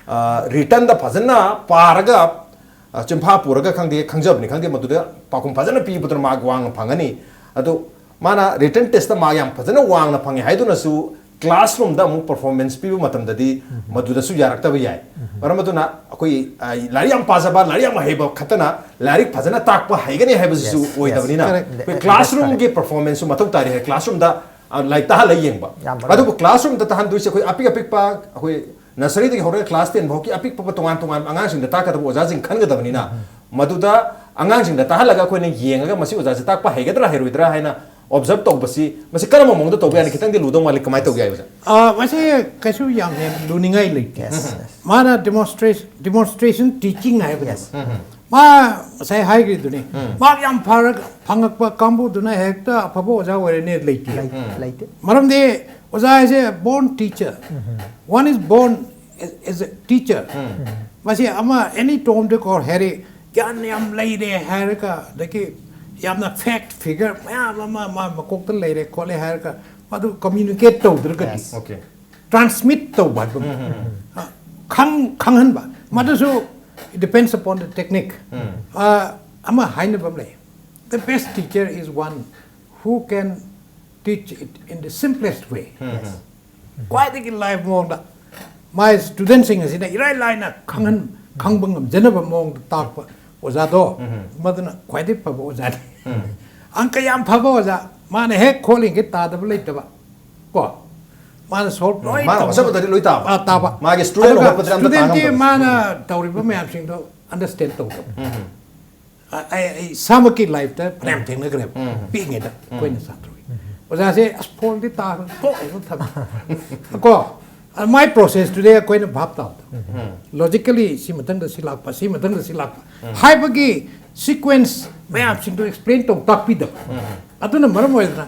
ꯑ, writtenꯗ ꯐꯖꯅ ꯄꯥꯔꯒ, ꯑ, ꯆꯤꯟꯐꯥ ꯄꯨꯔꯒ ꯈꯪꯗꯦ, ꯈꯪꯖꯕꯅꯤ ꯈꯪꯗꯦ, ꯃꯗꯨꯗ ꯄꯥꯎꯈꯨꯝ ꯐꯖꯅ ꯄꯤꯕꯗꯨꯅ mark ꯋꯥꯡꯅ ꯐꯪꯒꯅꯤ꯫ ꯑꯗꯣ ꯃꯥꯅ written testꯇ mark ꯌꯥꯝ ꯐꯖꯅ ꯋꯥꯡꯅ ꯐꯪꯉꯦ ꯍꯥꯏꯗꯨꯅꯁꯨ classroomꯗ ꯑꯃꯨꯛ performance ꯄꯤꯕ ꯃꯇꯝꯗꯗꯤ ꯃꯗꯨꯗꯁꯨ ꯌꯥꯔꯛꯇꯕ ꯌꯥꯏ꯫ ꯃꯔꯝ ꯑꯗꯨꯅ ꯑꯩꯈꯣꯏ, ꯑ, ꯂꯥꯏꯔꯤꯛ ꯌꯥꯝ ꯄꯥꯖꯕ, ꯂꯥꯏꯔꯤꯛ ꯌꯥꯝ ꯍꯩꯕ ꯈꯛꯇꯅ ꯂꯥꯏꯔꯤꯛ ꯐꯖꯅ ꯇꯥꯛꯄ ꯍꯩꯒꯅꯤ ꯍꯥꯏꯕꯁꯤꯁꯨ Yes, yes, ꯑꯣꯏꯗꯕꯅꯤꯅ correct. ꯑꯩꯈꯣꯏ That- classroomꯒꯤ that's correct. Performanceꯁꯨ ꯃꯊꯧ ꯇꯥꯔꯤ ꯍꯥꯏ꯫ Classroomꯗ, ꯑ, ꯂꯥꯏꯔꯤꯛ ꯇꯥꯍꯜꯂ ꯌꯦꯡꯕ꯫ ꯌꯥꯝ ꯃꯔꯨ ꯑꯗꯨꯕꯨ classroomꯗ ꯇꯥꯍꯟꯗꯣꯏꯁꯦ ꯑꯩꯈꯣꯏ ꯑꯄꯤꯛ ꯑꯄꯤꯛꯄ ꯑꯩꯈꯣꯏ ꯅꯔꯁꯔꯤꯗꯒꯤ ꯍꯧꯔꯒ ꯀ꯭ꯂꯥꯁ ꯇꯦꯟ ꯐꯥꯎꯒꯤ ꯑꯄꯤꯛꯄ ꯇꯣꯉꯥꯟ ꯇꯣꯉꯥꯟꯕ ꯑꯉꯥꯡꯁꯤꯡꯗ ꯇꯥꯛꯀꯗꯕ ꯑꯣꯖꯥꯁꯤꯡ ꯈꯟꯒꯗꯕꯅꯤꯅ, ꯃꯗꯨꯗ ꯑꯉꯥꯡꯁꯤꯡꯗ ꯇꯥꯍꯜꯂꯒ ꯑꯩꯈꯣꯏꯅ ꯌꯦꯡꯉꯒ ꯃꯁꯤ ꯑꯣꯖꯥꯁꯦ ꯇꯥꯛꯄ ꯍꯩꯒꯗ꯭ꯔꯥ ꯍꯩꯔꯣꯏꯗ꯭ꯔꯥ ꯍꯥꯏꯅ ꯑꯣꯕꯖꯔꯕ ꯇꯧꯕꯁꯤ, ꯃꯁꯤ ꯀꯔꯝꯕ ꯃꯑꯣꯡꯗ ꯇꯧꯕ ꯌꯥꯅꯤ? ꯈꯤꯇꯪꯗꯤ ꯂꯨꯗꯧ ꯃꯥꯜꯂꯤ꯫ ꯀꯃꯥꯏꯅ ꯇꯧꯒꯦ ꯍꯥꯏꯕꯁꯦ? ꯑ, ꯃꯁꯤ ꯀꯩꯁꯨ ꯌꯥꯝ ꯍꯦꯟꯅ ꯂꯨꯅꯤꯡꯉꯥꯏ ꯂꯩꯇꯦ꯫ Yes, yes. ꯃꯥꯅ demonstration, demonstration teaching ꯍꯥꯏꯕꯗꯣ꯫ Yes. ꯃꯥ ꯉꯁꯥꯏ ꯍꯥꯏꯈ꯭ꯔꯤꯗꯨꯅꯤ, ꯃꯥꯔꯛ ꯌꯥꯝ ꯐꯔꯒ ꯐꯪꯉꯛꯄ ꯀꯥꯡꯕꯨꯗꯨꯅ ꯍꯦꯛꯇ ꯑꯐꯕ ꯑꯣꯖꯥ ꯑꯣꯏꯔꯅꯤ ꯂꯩꯇꯦ꯫ ꯂꯩ-, ꯂꯩꯇꯦ꯫ ꯃꯔꯝꯗꯤ ꯑꯣꯖꯥ ꯍꯥꯏꯁꯦ born teacher. One is born as, as a teacher. ꯃꯁꯤ ꯑꯃ any Tom, Dick or Harry, ꯒ꯭ꯌꯥꯟ ꯌꯥꯝ ꯂꯩꯔꯦ ꯍꯥꯏꯔꯒ, ꯑꯗꯒꯤ ꯌꯥꯝꯅ fact figure ꯃꯌꯥꯝ ꯑꯃ ꯃꯥ ꯃꯀꯣꯛꯇ ꯂꯩꯔꯦ ꯈꯣꯠꯂꯦ ꯍꯥꯏꯔꯒ ꯃꯗꯨ communicate ꯇꯧꯗ꯭ꯔꯒꯗꯤ, Yes. Okay. Transmit ꯇꯧꯕ ꯍꯥꯏꯕ ꯑꯃ꯫ ꯎꯝ, ꯎꯝ, ꯎꯝ꯫ ꯑ, ꯈꯪ-, ꯈꯪꯍꯟꯕ꯫ ꯃꯗꯨꯁꯨ it depends upon the technique. ꯎꯝ꯫ ꯑ, ꯑꯃ ꯍꯥꯏꯅꯕ ꯑꯃ ꯂꯩ, "The best teacher is one who can teach it in the simplest way." Um, Yes. ꯎꯝ꯫ ꯈ꯭ꯋꯥꯏꯗꯒꯤ ꯂꯥꯏꯕ ꯃꯑꯣꯡꯗ ꯃꯥꯏ ꯁ꯭ꯇꯨꯗꯦꯟꯁꯤꯡ ꯑꯁꯤꯅ ꯏꯔꯥꯏ ꯂꯥꯏꯅ ꯈꯪꯍꯟ-, ꯈꯪꯕ ꯉꯝꯖꯅꯕ ꯃꯑꯣꯡꯗ ꯇꯥꯛꯄ ꯑꯣꯖꯥꯗꯣ, ꯎꯝ꯫ ꯃꯗꯨꯅ ꯈ꯭ꯋꯥꯏꯗꯒꯤ ꯐꯕ ꯑꯣꯖꯥꯅꯤ꯫ ꯎꯝ꯫ ꯑꯪꯀ ꯌꯥꯝ ꯐꯕ ꯑꯣꯖꯥ, ꯃꯥꯅ ꯍꯦꯛ ꯈꯣꯠꯂꯤꯉꯩ ꯇꯥꯗꯕ ꯂꯩꯇꯕ, ꯀꯣ? ꯃꯥꯅ solve ꯎꯝ, ꯂꯣꯏ ꯃꯥꯅ ꯇꯧꯕ꯫ ꯍꯣꯠꯆꯕꯗꯗꯤ ꯂꯣꯏ ꯇꯥꯕ꯫ ꯑꯥ, ꯇꯥꯕ꯫ ꯃꯥꯒꯤ ꯁ꯭ꯇꯨꯗꯦꯟ ꯑꯗꯨꯒ ꯍꯣꯠꯄꯗꯗꯤ ꯑꯝꯇ ꯁ꯭ꯇꯨꯗꯦꯟꯒꯤ ꯇꯥꯉꯝꯗꯕ꯫ ꯃꯥꯅ ꯇꯧꯔꯤꯕ ꯃꯌꯥꯝꯁꯤꯡꯗꯣ understand ꯇꯧꯗꯕ꯫ ꯎꯝ꯫ ꯑ-, ꯑꯩ, ꯑꯩ ꯏꯁꯥꯃꯛꯀꯤ ꯂꯥꯏꯐꯇ ꯐꯅꯌꯥꯝ ꯊꯦꯡꯅꯈ꯭ꯔꯦꯕ꯫ ꯎꯝ꯫ ꯄꯤꯛꯏꯉꯩꯗ ꯎꯝ꯫ ꯑꯩꯈꯣꯏꯅ ꯁꯥꯇ꯭ꯔ ꯑꯣꯏ꯫ ꯑꯣꯖꯥꯁꯦ, "ꯑꯁ, ꯐꯣꯟꯗꯤ ꯇꯥꯈ꯭ꯔꯦ, ꯇꯣꯛꯑꯦ, ꯑꯗꯨꯝ ꯊꯝꯃꯦ꯫" ꯀꯣ? ꯑ, ꯃꯥꯏ ꯄ꯭ꯔꯣꯁꯦꯁꯇꯨꯗꯤ ꯑꯩꯈꯣꯏꯅ ꯚꯥꯞ ꯇꯥꯕꯗ꯫ ꯎꯝ꯫ Logically ꯁꯤ ꯃꯊꯪꯗ ꯁꯤ ꯂꯥꯛꯄ, ꯁꯤ ꯃꯊꯪꯗ ꯁꯤ ꯂꯥꯛꯄ ꯎꯝ꯫ ꯍꯥꯏꯕꯒꯤ sequence ꯃꯌꯥꯝꯁꯤꯡꯗꯣ explain ꯇꯧ ꯇꯥꯛꯄꯤꯗꯕ꯫ ꯎꯝ꯫ ꯑꯗꯨꯅ ꯃꯔꯝ ꯑꯣꯏꯗꯅ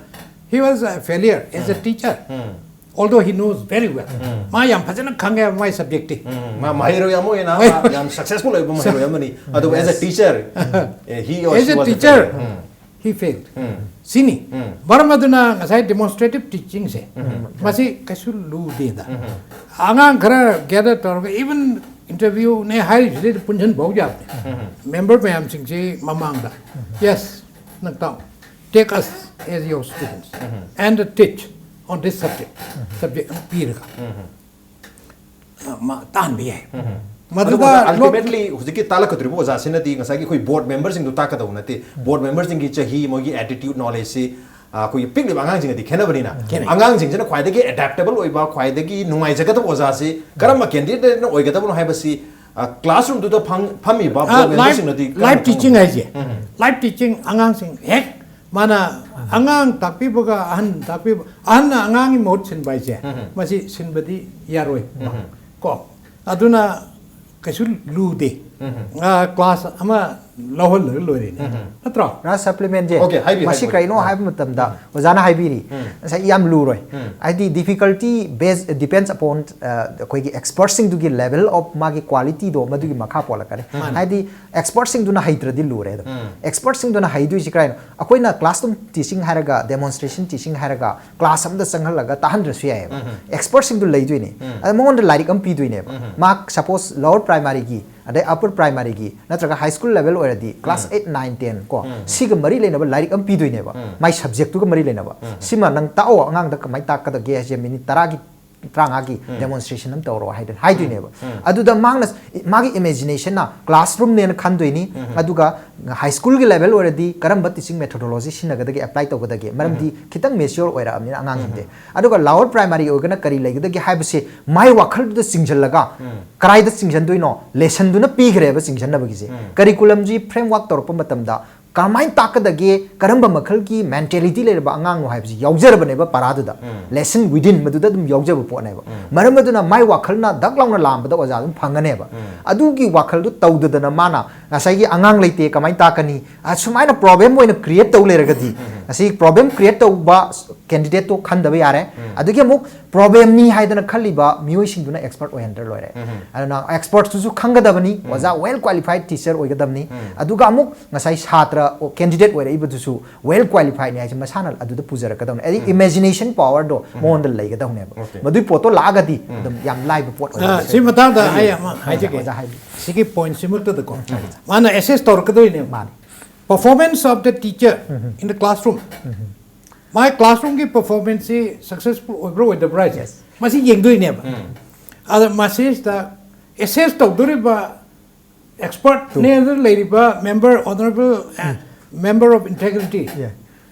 he was a failure as a um. Teacher. Um. Although he knows very well. ꯎꯝ꯫ ꯃꯥ ꯌꯥꯝ ꯐꯖꯅ ꯈꯪꯉꯦ ꯃꯥꯏ subject ꯇꯤ꯫ ꯎꯝ꯫ ꯃꯥ ꯃꯍꯩꯔꯣꯏ ꯑꯃ ꯑꯣꯏꯅ ꯃꯍꯩꯔꯣꯏ꯫ ꯃꯥ ꯌꯥꯝ successful ꯑꯣꯏꯕ ꯃꯍꯩꯔꯣꯏ ꯑꯃꯅꯤ꯫ ꯑꯗꯨꯕꯨ as a Yes. Teacher, eh, he or As she a was a teacher, failure. Um. He failed. ꯎꯝ꯫ ꯁꯤꯅꯤ꯫ ꯎꯝ꯫ ꯃꯔꯝ ꯑꯗꯨꯅ ꯉꯁꯥꯏ demonstrative teaching ꯁꯦ, ꯎꯝ꯫ ꯃꯁꯤ ꯀꯩꯁꯨ ꯂꯨꯗꯦꯗ꯫ ꯎꯝ꯫ ꯑꯉꯥꯡ ꯈꯔ gather ꯇꯧꯔꯒ, even interview ꯅꯦ ꯍꯥꯏꯔꯤꯁꯤꯗꯩꯗ ꯄꯨꯟꯁꯤꯟꯕ ꯌꯥꯕꯅꯦ꯫ ꯎꯝ꯫ Member ꯃꯌꯥꯝꯁꯤꯡꯁꯤ ꯃꯃꯥꯡꯗ, "Yes, ꯅꯪ ꯇꯥꯎ, take us as your students um. And teach on this subject." Subject ꯑꯃ ꯄꯤꯔꯒ꯫ ꯎꯝ꯫ ꯑ, ꯃꯥ ꯇꯥꯍꯟꯕ ꯌꯥꯏ꯫ ꯎꯝ꯫ ꯃꯗꯨꯗ ꯑꯗꯨꯒ ꯂꯣ- ultimately ꯍꯧꯖꯤꯛꯀꯤ ꯇꯥꯛꯂꯛꯀꯗꯧꯔꯤꯕ ꯑꯣꯖꯥꯁꯤꯅꯗꯤ ꯉꯁꯥꯏꯒꯤ ꯑꯩꯈꯣꯏ board member ꯁꯤꯡꯗꯨ ꯇꯥꯛꯀꯗꯧꯕ ꯅꯠꯇꯦ꯫ Board member ꯁꯤꯡꯒꯤ ꯆꯍꯤ, ꯃꯣꯏꯒꯤ attitude, knowledge ꯁꯤ, ꯑꯩꯈꯣꯏꯒꯤ ꯄꯤꯛꯂꯤꯕ ꯑꯉꯥꯡꯁꯤꯡꯒꯗꯤ ꯈꯦꯠꯅꯕꯅꯤꯅ, ꯈꯦꯠꯅꯩ꯫ ꯑꯉꯥꯡꯁꯤꯡꯁꯤꯅ ꯈ꯭ꯋꯥꯏꯗꯒꯤ adaptable ꯑꯣꯏꯕ, ꯈ꯭ꯋꯥꯏꯗꯒꯤ ꯅꯨꯡꯉꯥꯏꯖꯒꯗꯕ ꯑꯣꯖꯥꯁꯤ ꯀꯔꯝꯕ candidateꯅ ꯑꯣꯏꯒꯗꯕꯅꯣ ꯍꯥꯏꯕꯁꯤ, ꯑ, classroomꯗꯨꯗ ꯐꯪ-, ꯐꯝꯃꯤꯕ ꯑ, live, ꯄ꯭ꯔꯣꯕ꯭ꯂꯦꯝꯁꯤꯡꯅꯗꯤ ꯀꯔꯝꯅ live teaching ꯈꯪꯒꯅꯤ? ꯍꯥꯏꯁꯦ, ꯎꯝ꯫ Live teaching ꯑꯉꯥꯡꯁꯤꯡ ꯍꯦꯛ ꯃꯥꯅ ꯑꯉꯥꯡ ꯇꯥꯛꯄꯤꯕꯒ ꯑꯍꯟ ꯇꯥꯛꯄꯤꯕ, ꯑꯍꯟꯅ ꯑꯉꯥꯡꯒꯤ ꯃꯍꯨꯠ ꯁꯤꯟꯕ ꯍꯥꯏꯁꯦ, ꯎꯝ꯫ ꯃꯁꯤ ꯁꯤꯟꯕꯗꯤ ꯌꯥꯔꯣꯏ꯫ ꯎꯝ꯫ ꯀꯣ, ꯑꯗꯨꯅ ꯀꯩꯁꯨ ꯂꯨꯗꯦ꯫ ꯎꯝ꯫ ꯑ, class ꯑꯃ ꯂꯧꯍꯜꯂꯒ ꯂꯣꯏꯔꯦꯅꯦ꯫ ꯎꯝ꯫ ꯅꯠꯇ꯭ꯔꯣ? ꯔꯥꯖ, supplementꯁꯦ Okay, ꯍꯥꯏꯕꯤꯌꯨ, ꯃꯁꯤ ꯍꯥꯏꯕꯤꯌꯨ꯫ ꯀꯩꯅꯣ ꯑꯥ꯫ ꯍꯥꯏꯕ ꯃꯇꯝꯗ ꯎꯝ꯫ ꯑꯣꯖꯥꯅ ꯍꯥꯏꯕꯤꯔꯤ, ꯎꯝ꯫ ꯉꯁꯥꯏ ꯌꯥꯝ ꯂꯨꯔꯣꯏ꯫ ꯎꯝ꯫ ꯍꯥꯏꯗꯤ difficulty base depends upon, ꯑ, ꯑꯩꯈꯣꯏꯒꯤ expertꯁꯤꯡꯗꯨꯒꯤ level of ꯃꯥꯒꯤ qualityꯗꯣ ꯃꯗꯨꯒꯤ ꯃꯈꯥ ꯄꯣꯜꯂꯛꯀꯅꯤ꯫ ꯃꯥꯅꯤ꯫ ꯍꯥꯏꯗꯤ expertꯁꯤꯡꯗꯨꯅ ꯍꯩꯇ꯭ꯔꯗꯤ ꯂꯨꯔꯦ ꯑꯗꯨꯝ꯫ ꯎꯝ꯫ Expertꯁꯤꯡꯗꯨꯅ ꯍꯩꯗꯣꯏꯁꯤ ꯀꯔꯥꯏꯅꯣ? ꯑꯩꯈꯣꯏꯅ classroom teaching ꯍꯥꯏꯔꯒ, demonstration teaching ꯍꯥꯏꯔꯒ class ꯑꯃꯗ ꯆꯪꯍꯜꯂꯒ ꯇꯥꯍꯟꯗ꯭ꯔꯁꯨ ꯌꯥꯏꯑꯕ꯫ ꯎꯝ꯫ Expertꯁꯤꯡꯗꯨ ꯂꯩꯗꯣꯏꯅꯤ꯫ ꯎꯝ꯫ ꯑꯗ ꯃꯉꯣꯟꯗ ꯂꯥꯏꯔꯤꯛ ꯑꯃ ꯄꯤꯗꯣꯏꯅꯦꯕ꯫ ꯎꯝ꯫ ꯃꯥ suppose lower primaryꯒꯤ, ꯑꯗꯩ upper primaryꯒꯤ, ꯅꯠꯇ꯭ꯔꯒ high school level ꯑꯣꯏꯔꯗꯤ class ꯎꯝ꯫ eight, nine, ten ꯀꯣ, ꯎꯝ꯫ ꯁꯤꯒ ꯃꯔꯤ ꯂꯩꯅꯕ ꯂꯥꯏꯔꯤꯛ ꯑꯃ ꯄꯤꯗꯣꯏꯅꯦꯕ꯫ ꯎꯝ꯫ ꯃꯥꯏ subjectꯇꯨꯒ ꯃꯔꯤ ꯂꯩꯅꯕ꯫ ꯎꯝ꯫ ꯁꯤꯃ ꯅꯪ ꯇꯥꯛꯑꯣ, ꯑꯉꯥꯡꯗ ꯀꯃꯥꯏꯅ ꯇꯥꯛꯀꯗꯒꯦ ꯍꯥꯏꯁꯦ minute ꯇꯔꯥꯒꯤ, ꯇꯔꯥꯃꯉꯥꯒꯤ ꯎꯝ꯫ Demonstration ꯑꯃ ꯇꯧꯔꯣ ꯍꯥꯏꯗꯅ ꯍꯥꯏꯗꯣꯏꯅꯦꯕ꯫ ꯎꯝ꯫ ꯑꯗꯨꯗ ꯃꯥꯅ, ꯃꯥꯒꯤ imaginationꯅ classroomꯅꯦꯅ ꯈꯟꯗꯣꯏꯅꯤ꯫ ꯎꯝ꯫ ꯑꯗꯨꯒ high schoolꯒꯤ level ꯑꯣꯏꯔꯗꯤ ꯀꯔꯝꯕ teaching methodology ꯁꯤꯖꯤꯟꯅꯒꯗꯒꯦ, apply ꯇꯧꯒꯗꯒꯦ, ꯃꯔꯝꯗꯤ ꯎꯝ꯫ ꯈꯤꯇꯪ mature ꯑꯣꯏꯔꯛꯑꯕꯅꯤꯅ ꯑꯉꯥꯡꯁꯤꯡꯁꯦ꯫ ꯎꯝ꯫ ꯑꯗꯨꯒ lower primary ꯑꯣꯏꯔꯒꯅ ꯀꯔꯤ ꯂꯩꯒꯗꯒꯦ ꯍꯥꯏꯕꯁꯦ ꯃꯥꯏ ꯋꯥꯈꯜꯗꯨꯗ ꯆꯤꯡꯁꯤꯜꯂꯒ ꯎꯝ꯫ ꯀꯗꯥꯏꯗ ꯆꯤꯡꯁꯤꯟꯗꯣꯏꯅꯣ? Lessonꯗꯨꯅ ꯄꯤꯈ꯭ꯔꯦꯕ ꯆꯤꯡꯁꯤꯟꯅꯕꯒꯤꯁꯦ꯫ ꯎꯝ꯫ Curriculumꯁꯤ framework ꯇꯧꯔꯛꯄ ꯃꯇꯝꯗ ꯀꯔꯝꯍꯥꯏꯅ ꯇꯥꯛꯀꯗꯒꯦ, ꯀꯔꯝꯕ ꯃꯈꯜꯒꯤ mentality ꯂꯩꯔꯕ ꯑꯉꯥꯡꯅꯣ ꯍꯥꯏꯕꯁꯤ ꯌꯥꯎꯖꯔꯕꯅꯦꯕ ꯄꯔꯥꯗꯨꯗ꯫ ꯎꯝ꯫ Lesson within ꯃꯗꯨꯗ ꯑꯗꯨꯝ ꯌꯥꯎꯖꯕ ꯄꯣꯠꯅꯦꯕ꯫ ꯎꯝ꯫ ꯃꯔꯝ ꯑꯗꯨꯅ ꯃꯥꯏ ꯋꯥꯈꯜꯅ ꯗꯛ ꯂꯥꯎꯅ ꯂꯥꯝꯕꯗ ꯑꯣꯖꯥ ꯑꯗꯨꯝ ꯐꯪꯒꯅꯦꯕ꯫ ꯎꯝ꯫ ꯑꯗꯨꯒꯤ ꯋꯥꯈꯜꯗꯨ ꯇꯧꯗꯗꯅ ꯃꯥꯅ ꯉꯁꯥꯏꯒꯤ ꯑꯉꯥꯡ ꯂꯩꯇꯦ ꯀꯃꯥꯏꯅ ꯇꯥꯛꯀꯅꯤ? ꯑ, ꯁꯨꯃꯥꯏꯅ problem ꯑꯣꯏꯅ create ꯇꯧ ꯂꯩꯔꯒꯗꯤ, ꯎꯝ꯫ ꯉꯁꯤ problem create ꯇꯧꯕ candidateꯇꯣ ꯈꯟꯗꯕ ꯌꯥꯔꯦ꯫ ꯎꯝ꯫ ꯑꯗꯨꯒꯤ ꯑꯃꯨꯛ problemꯅꯤ ꯍꯥꯏꯗꯅ ꯈꯜꯂꯤꯕ ꯃꯤꯑꯣꯏꯁꯤꯡꯗꯨꯅ expert ꯑꯣꯏꯍꯟꯗ꯭ꯔ ꯂꯣꯏꯔꯦ꯫ ꯎꯝ꯫ ꯑꯗꯨꯅ expertꯇꯨꯁꯨ ꯈꯪꯒꯗꯕꯅꯤ, ꯎꯝ꯫ ꯑꯣꯖꯥ well qualified teacher ꯑꯣꯏꯒꯗꯕꯅꯤ꯫ ꯎꯝ꯫ ꯑꯗꯨꯒ ꯑꯃꯨꯛ ꯉꯁꯥꯏ ꯁꯥꯇ꯭ꯔ, candidate ꯑꯣꯏꯔꯛꯏꯕꯗꯨꯁꯨ well qualifiedꯅꯤ ꯍꯥꯏꯁꯦ ꯃꯁꯥꯅ ꯑꯗꯨꯗ ꯄꯨꯖꯔꯛꯀꯗꯕꯅꯤ꯫ ꯑꯗꯩ ꯎꯝ꯫ Imagination powerꯗꯣ ꯎꯝ꯫ ꯃꯉꯣꯟꯗ ꯂꯩꯒꯗꯕꯅꯦꯕ꯫ Okay꯫ ꯃꯗꯨꯒꯤ ꯄꯣꯠꯇꯣ ꯂꯥꯛꯑꯒꯗꯤ ꯎꯝ꯫ ꯑꯗꯨꯝ ꯌꯥꯝ ꯂꯥꯏꯕ ꯄꯣꯠ ꯑꯣꯏꯅ ꯑ, ꯁꯤ ꯃꯇꯥꯡꯗ ꯑꯩ ꯑꯃ ꯍꯥꯏꯖꯒꯦ꯫ ꯑꯣꯖꯥ ꯍꯥꯏꯕꯤꯌꯨ꯫ ꯁꯤꯒꯤ pointꯁꯤꯃꯛꯇꯗꯀꯣ꯫ ꯎꯝ꯫ ꯃꯥꯅ assess ꯇꯧꯔꯛꯀꯗꯣꯏꯅꯦꯕ꯫ ꯃꯥꯅꯤ꯫ Performance of the teacher um. In the classroom꯫ Um. My classroomꯒꯤ performanceꯁꯤ successful ꯑꯣꯏꯕ꯭ꯔꯥ ꯑꯣꯏꯗꯕ꯭ꯔꯥ ꯍꯥꯏꯁꯦ꯫ Yes꯫ ꯃꯁꯤ ꯌꯦꯡꯗꯣꯏꯅꯦꯕ꯫ ꯎꯝ꯫ ꯑꯗ ꯃꯁꯤꯁꯤꯗ assess ꯇꯧꯗꯣꯔꯤꯕ expertꯅꯦꯅ ꯂꯩꯔꯤꯕ member, honorable, ꯑ, ꯎꯝ꯫ Member of integrity꯫ Yeah꯫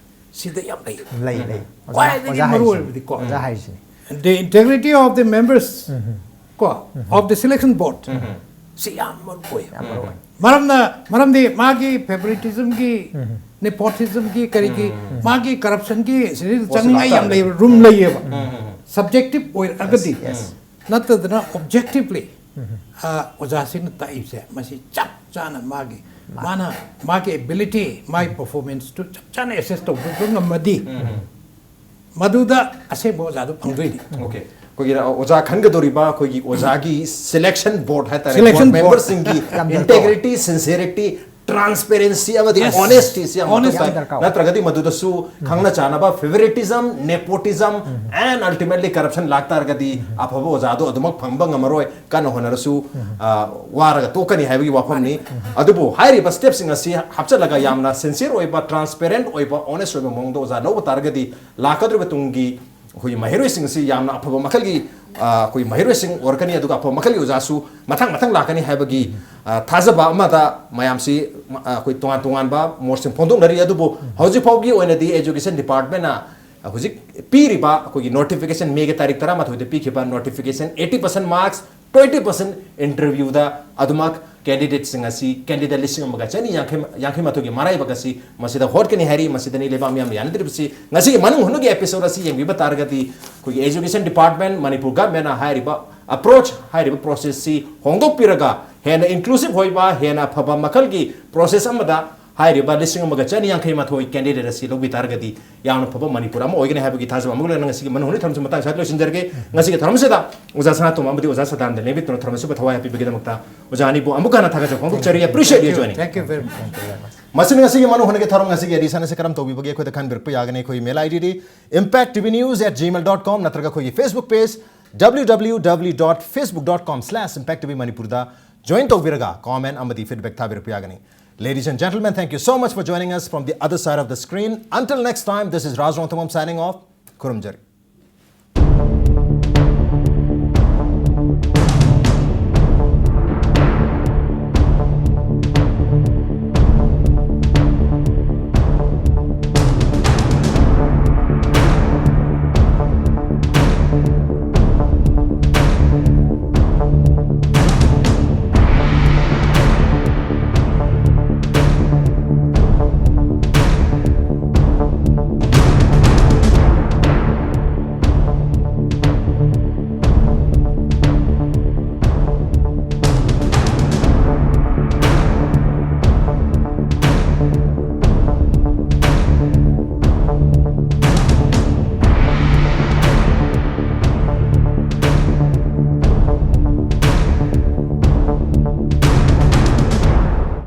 ꯁꯤꯗ ꯌꯥꯝ ꯂꯩ꯫ ꯂꯩ ꯂꯩ꯫ ꯈ꯭ꯋꯥꯏꯗꯒꯤ ꯑꯣꯖꯥ ꯃꯔꯨ ꯍꯥꯏꯔꯤꯁꯤꯅꯦ꯫ ꯑꯣꯏꯕꯗꯤꯀꯣ꯫ ꯑꯣꯖꯥ ꯍꯥꯏꯔꯤꯁꯤꯅꯦ꯫ The integrity of the members ꯀꯣ of the selection board ꯁꯤ ꯌꯥꯝ ꯃꯔꯨ ꯑꯣꯏ꯫ ꯌꯥꯝ ꯃꯔꯨ ꯑꯣꯏ꯫ ꯃꯔꯝꯅ ꯃꯔꯝꯗꯤ ꯃꯥꯒꯤ favoritismꯒꯤ nepotismꯒꯤ ꯀꯔꯤꯒꯤ ꯃꯥꯒꯤ corruptionꯒꯤ ꯁꯤꯗ ꯄꯣꯠꯁꯤ ꯆꯪꯅꯤꯡꯉꯥꯏ ꯌꯥꯝ ꯂꯥꯛꯇꯥꯔꯒꯗꯤ꯫ ꯂꯩꯕ room ꯂꯩꯌꯦꯕ꯫ Subjective ꯑꯣꯏꯔꯒꯗꯤ Yes, yes. ꯅꯠꯇꯗꯅ objectively ꯑꯣꯖꯥꯁꯤꯡꯅ ꯇꯥꯛꯏꯕꯁꯦ ꯃꯁꯤ ꯆꯞ ꯆꯥꯅ ꯃꯥꯒꯤ ꯃꯥꯅ ꯃꯥꯒꯤ ability ꯃꯥꯒꯤ performanceꯇꯨ ꯆꯞ ꯆꯥꯅ assess ꯇꯧꯕ ꯉꯝꯃꯗꯤ ꯃꯗꯨꯗ ꯑꯁꯦꯡꯕ ꯑꯣꯖꯥꯗꯨ ꯐꯪꯗꯣꯏꯅꯤ꯫ ꯑꯣꯀꯦ꯫ ꯑꯩꯈꯣꯏꯒꯤ ꯑꯣꯖꯥ ꯈꯟꯒꯗꯧꯔꯤꯕ ꯑꯩꯈꯣꯏꯒꯤ ꯑꯣꯖꯥꯒꯤ selection board ꯍꯥꯏꯇꯥꯔꯦ, Selection board board. memberꯁꯤꯡꯒꯤ ꯌꯥꯝ ꯗꯔꯀꯥꯔ integrity, sincerity, transparency ꯑꯃꯗꯤ Yes. honestyꯁꯤ ꯌꯥꯝ Honest. ꯃꯊꯧ ꯇꯥꯏ꯫ ꯌꯥꯝ ꯗꯔꯀꯥꯔ ꯑꯣꯏ꯫ ꯅꯠꯇ꯭ꯔꯒꯗꯤ ꯃꯗꯨꯗꯁꯨ ꯈꯪꯅ ꯆꯥꯟꯅꯕ favoritism, nepotism and ultimately corruption ꯂꯥꯛꯇꯥꯔꯒꯗꯤ ꯑꯐꯕ ꯑꯣꯖꯥꯗꯣ ꯑꯗꯨꯃꯛ ꯐꯪꯕ ꯉꯝꯃꯔꯣꯏ꯫ ꯀꯟꯅ ꯍꯣꯠꯅꯔꯁꯨ ꯑ, ꯋꯥꯔꯒ ꯇꯣꯛꯀꯅꯤ ꯍꯥꯏꯕꯒꯤ ꯋꯥꯐꯝꯅꯤ꯫ ꯑꯗꯨꯕꯨ ꯍꯥꯏꯔꯤꯕ stepꯁꯤꯡ ꯑꯁꯤ ꯍꯥꯞꯆꯤꯜꯂꯒ ꯌꯥꯝꯅ sincere ꯑꯣꯏꯕ, transparent ꯑꯣꯏꯕ, honest ꯑꯣꯏꯕ ꯃꯑꯣꯡꯗ ꯑꯣꯖꯥ ꯂꯧꯕ ꯇꯥꯔꯒꯗꯤ ꯂꯥꯛꯀꯗꯧꯔꯤꯕ ꯇꯨꯡꯒꯤ ꯑꯩꯈꯣꯏꯒꯤ ꯃꯍꯩꯔꯣꯏꯁꯤꯡ ꯑꯁꯤ ꯌꯥꯝꯅ ꯑꯐꯕ ꯃꯈꯜꯒꯤ ꯑ, ꯑꯩꯈꯣꯏ ꯃꯍꯩꯔꯣꯏꯁꯤꯡ ꯑꯣꯏꯔꯛꯀꯅꯤ, ꯑꯗꯨꯒ ꯑꯐꯕ ꯃꯈꯜꯒꯤ ꯑꯣꯖꯥꯁꯨ ꯃꯊꯪ ꯃꯊꯪ ꯂꯥꯛꯀꯅꯤ ꯍꯥꯏꯕꯒꯤ ꯑ, ꯊꯥꯖꯕ ꯑꯃꯗ ꯃꯌꯥꯝꯁꯤ ꯑ, ꯑꯩꯈꯣꯏ ꯇꯣꯉꯥꯟ ꯇꯣꯉꯥꯟꯕ ꯃꯣꯠꯁꯤꯡ ꯐꯣꯡꯗꯣꯛꯅꯔꯤ꯫ ꯑꯗꯨꯕꯨ ꯍꯧꯖꯤꯛ ꯐꯥꯎꯒꯤ ꯑꯣꯏꯅꯗꯤ education departmentꯅ ꯍꯧꯖꯤꯛ ꯄꯤꯔꯤꯕ ꯑꯩꯈꯣꯏꯒꯤ notification, Mayꯒꯤ ꯇꯥꯔꯤꯛ ꯇꯔꯥꯃꯥꯊꯣꯏꯗ ꯄꯤꯈꯤꯕ notification, eighty percent marks, twenty percent interviewꯗ ꯑꯗꯨꯃꯛ candidateꯁꯤꯡ ꯑꯁꯤ candidate ꯂꯤꯁꯤꯡ ꯑꯃꯒ ꯆꯅꯤ ꯌꯥꯡꯈꯩ ꯌꯥꯡꯈꯩ ꯃꯥꯊꯣꯏꯒꯤ ꯃꯔꯥꯏꯕꯛ ꯑꯁꯤ ꯃꯁꯤꯗ ꯍꯣꯠꯀꯅꯤ ꯍꯥꯏꯔꯤ꯫ ꯃꯁꯤꯗꯅꯤ ꯂꯩꯕꯥꯛ ꯃꯤꯌꯥꯝꯅ ꯌꯥꯅꯗ꯭ꯔꯤꯕꯁꯤ꯫ ꯉꯁꯤꯒꯤ ꯃꯅꯨꯡ ꯍꯨꯠꯅꯒꯤ episode ꯑꯁꯤ ꯌꯦꯡꯕꯤꯕ ꯇꯥꯔꯒꯗꯤ ꯑꯩꯈꯣꯏꯒꯤ education department, ꯃꯅꯤꯄꯨꯔ governmentꯅ ꯍꯥꯏꯔꯤꯕ approach, ꯍꯥꯏꯔꯤꯕ processꯁꯤ ꯍꯣꯡꯗꯣꯛꯄꯤꯔꯒ ꯍꯦꯟꯅ inclusive ꯑꯣꯏꯕ, ꯍꯦꯟꯅ ꯑꯐꯕ ꯃꯈꯜꯒꯤ process ꯑꯃꯗ ꯍꯥꯏꯔꯤꯕ ꯂꯤꯁꯤꯡ ꯑꯃꯒ ꯆꯅꯤ ꯌꯥꯡꯈꯩ ꯃꯥꯊꯣꯏ candidate ꯑꯁꯤ ꯂꯧꯕꯤ ꯇꯥꯔꯒꯗꯤ ꯌꯥꯝꯅ ꯐꯕ ꯃꯅꯤꯄꯨꯔ ꯑꯃ ꯑꯣꯏꯒꯅꯤ ꯍꯥꯏꯕꯒꯤ ꯊꯥꯖꯕ ꯑꯃꯒ ꯂꯣꯏꯅꯅ ꯉꯁꯤꯒꯤ ꯃꯅꯨꯡ ꯍꯨꯠꯅꯒꯤ ꯊꯧꯔꯝꯁꯤ ꯃꯇꯥꯡ ꯁ꯭ꯋꯥꯏꯗ ꯂꯣꯏꯁꯤꯟꯖꯔꯒꯦ꯫ ꯉꯁꯤꯒꯤ ꯊꯧꯔꯝꯁꯤꯗ ꯑꯣꯖꯥ ꯁꯅꯥꯇꯣꯝꯕ ꯑꯃꯗꯤ ꯑꯣꯖꯥ ꯁꯗꯥꯅꯟꯗ ꯂꯦꯡꯕꯤꯗꯨꯅ ꯊꯧꯔꯝ ꯑꯁꯤꯕꯨ ꯊꯋꯥꯏ ꯍꯥꯞꯄꯤꯕꯒꯤꯗꯃꯛꯇ ꯑꯣꯖꯥ ꯑꯅꯤꯕꯨ ꯑꯃꯨꯛ ꯍꯟꯅ ꯊꯥꯒꯠꯆꯕ ꯐꯣꯡꯗꯣꯛꯆꯔꯤ꯫ Appreciate you joining. Thank you very much. ꯃꯁꯤꯅ ꯉꯁꯤꯒꯤ ꯃꯅꯨꯡ ꯍꯨꯠꯅꯒꯤ ꯊꯧꯔꯝ ꯉꯁꯤꯒꯤ edition ꯑꯁꯤ ꯀꯔꯝ ꯇꯧꯕꯤꯕꯒꯦ ꯑꯩꯈꯣꯏꯗ ꯈꯟꯕꯤꯔꯛꯄ ꯌꯥꯒꯅꯤ꯫ ꯑꯩꯈꯣꯏ email IDꯗꯤ impact T V news at gmail dot com ꯅꯠꯇ꯭ꯔꯒ ꯑꯩꯈꯣꯏꯒꯤ Facebook page W W W dot facebook dot com slash impact T V Manipurꯗ join ꯇꯧꯕꯤꯔꯒ comment ꯑꯃꯗꯤ feedback ꯊꯥꯕꯤꯔꯛꯄ ꯌꯥꯒꯅꯤ꯫ Ladies and gentlemen, thank you so much for joining us from the other side of the screen. Until next time, this is Raj Rongthangam signing off. ꯈꯨꯔꯨꯝꯖꯔꯤ꯫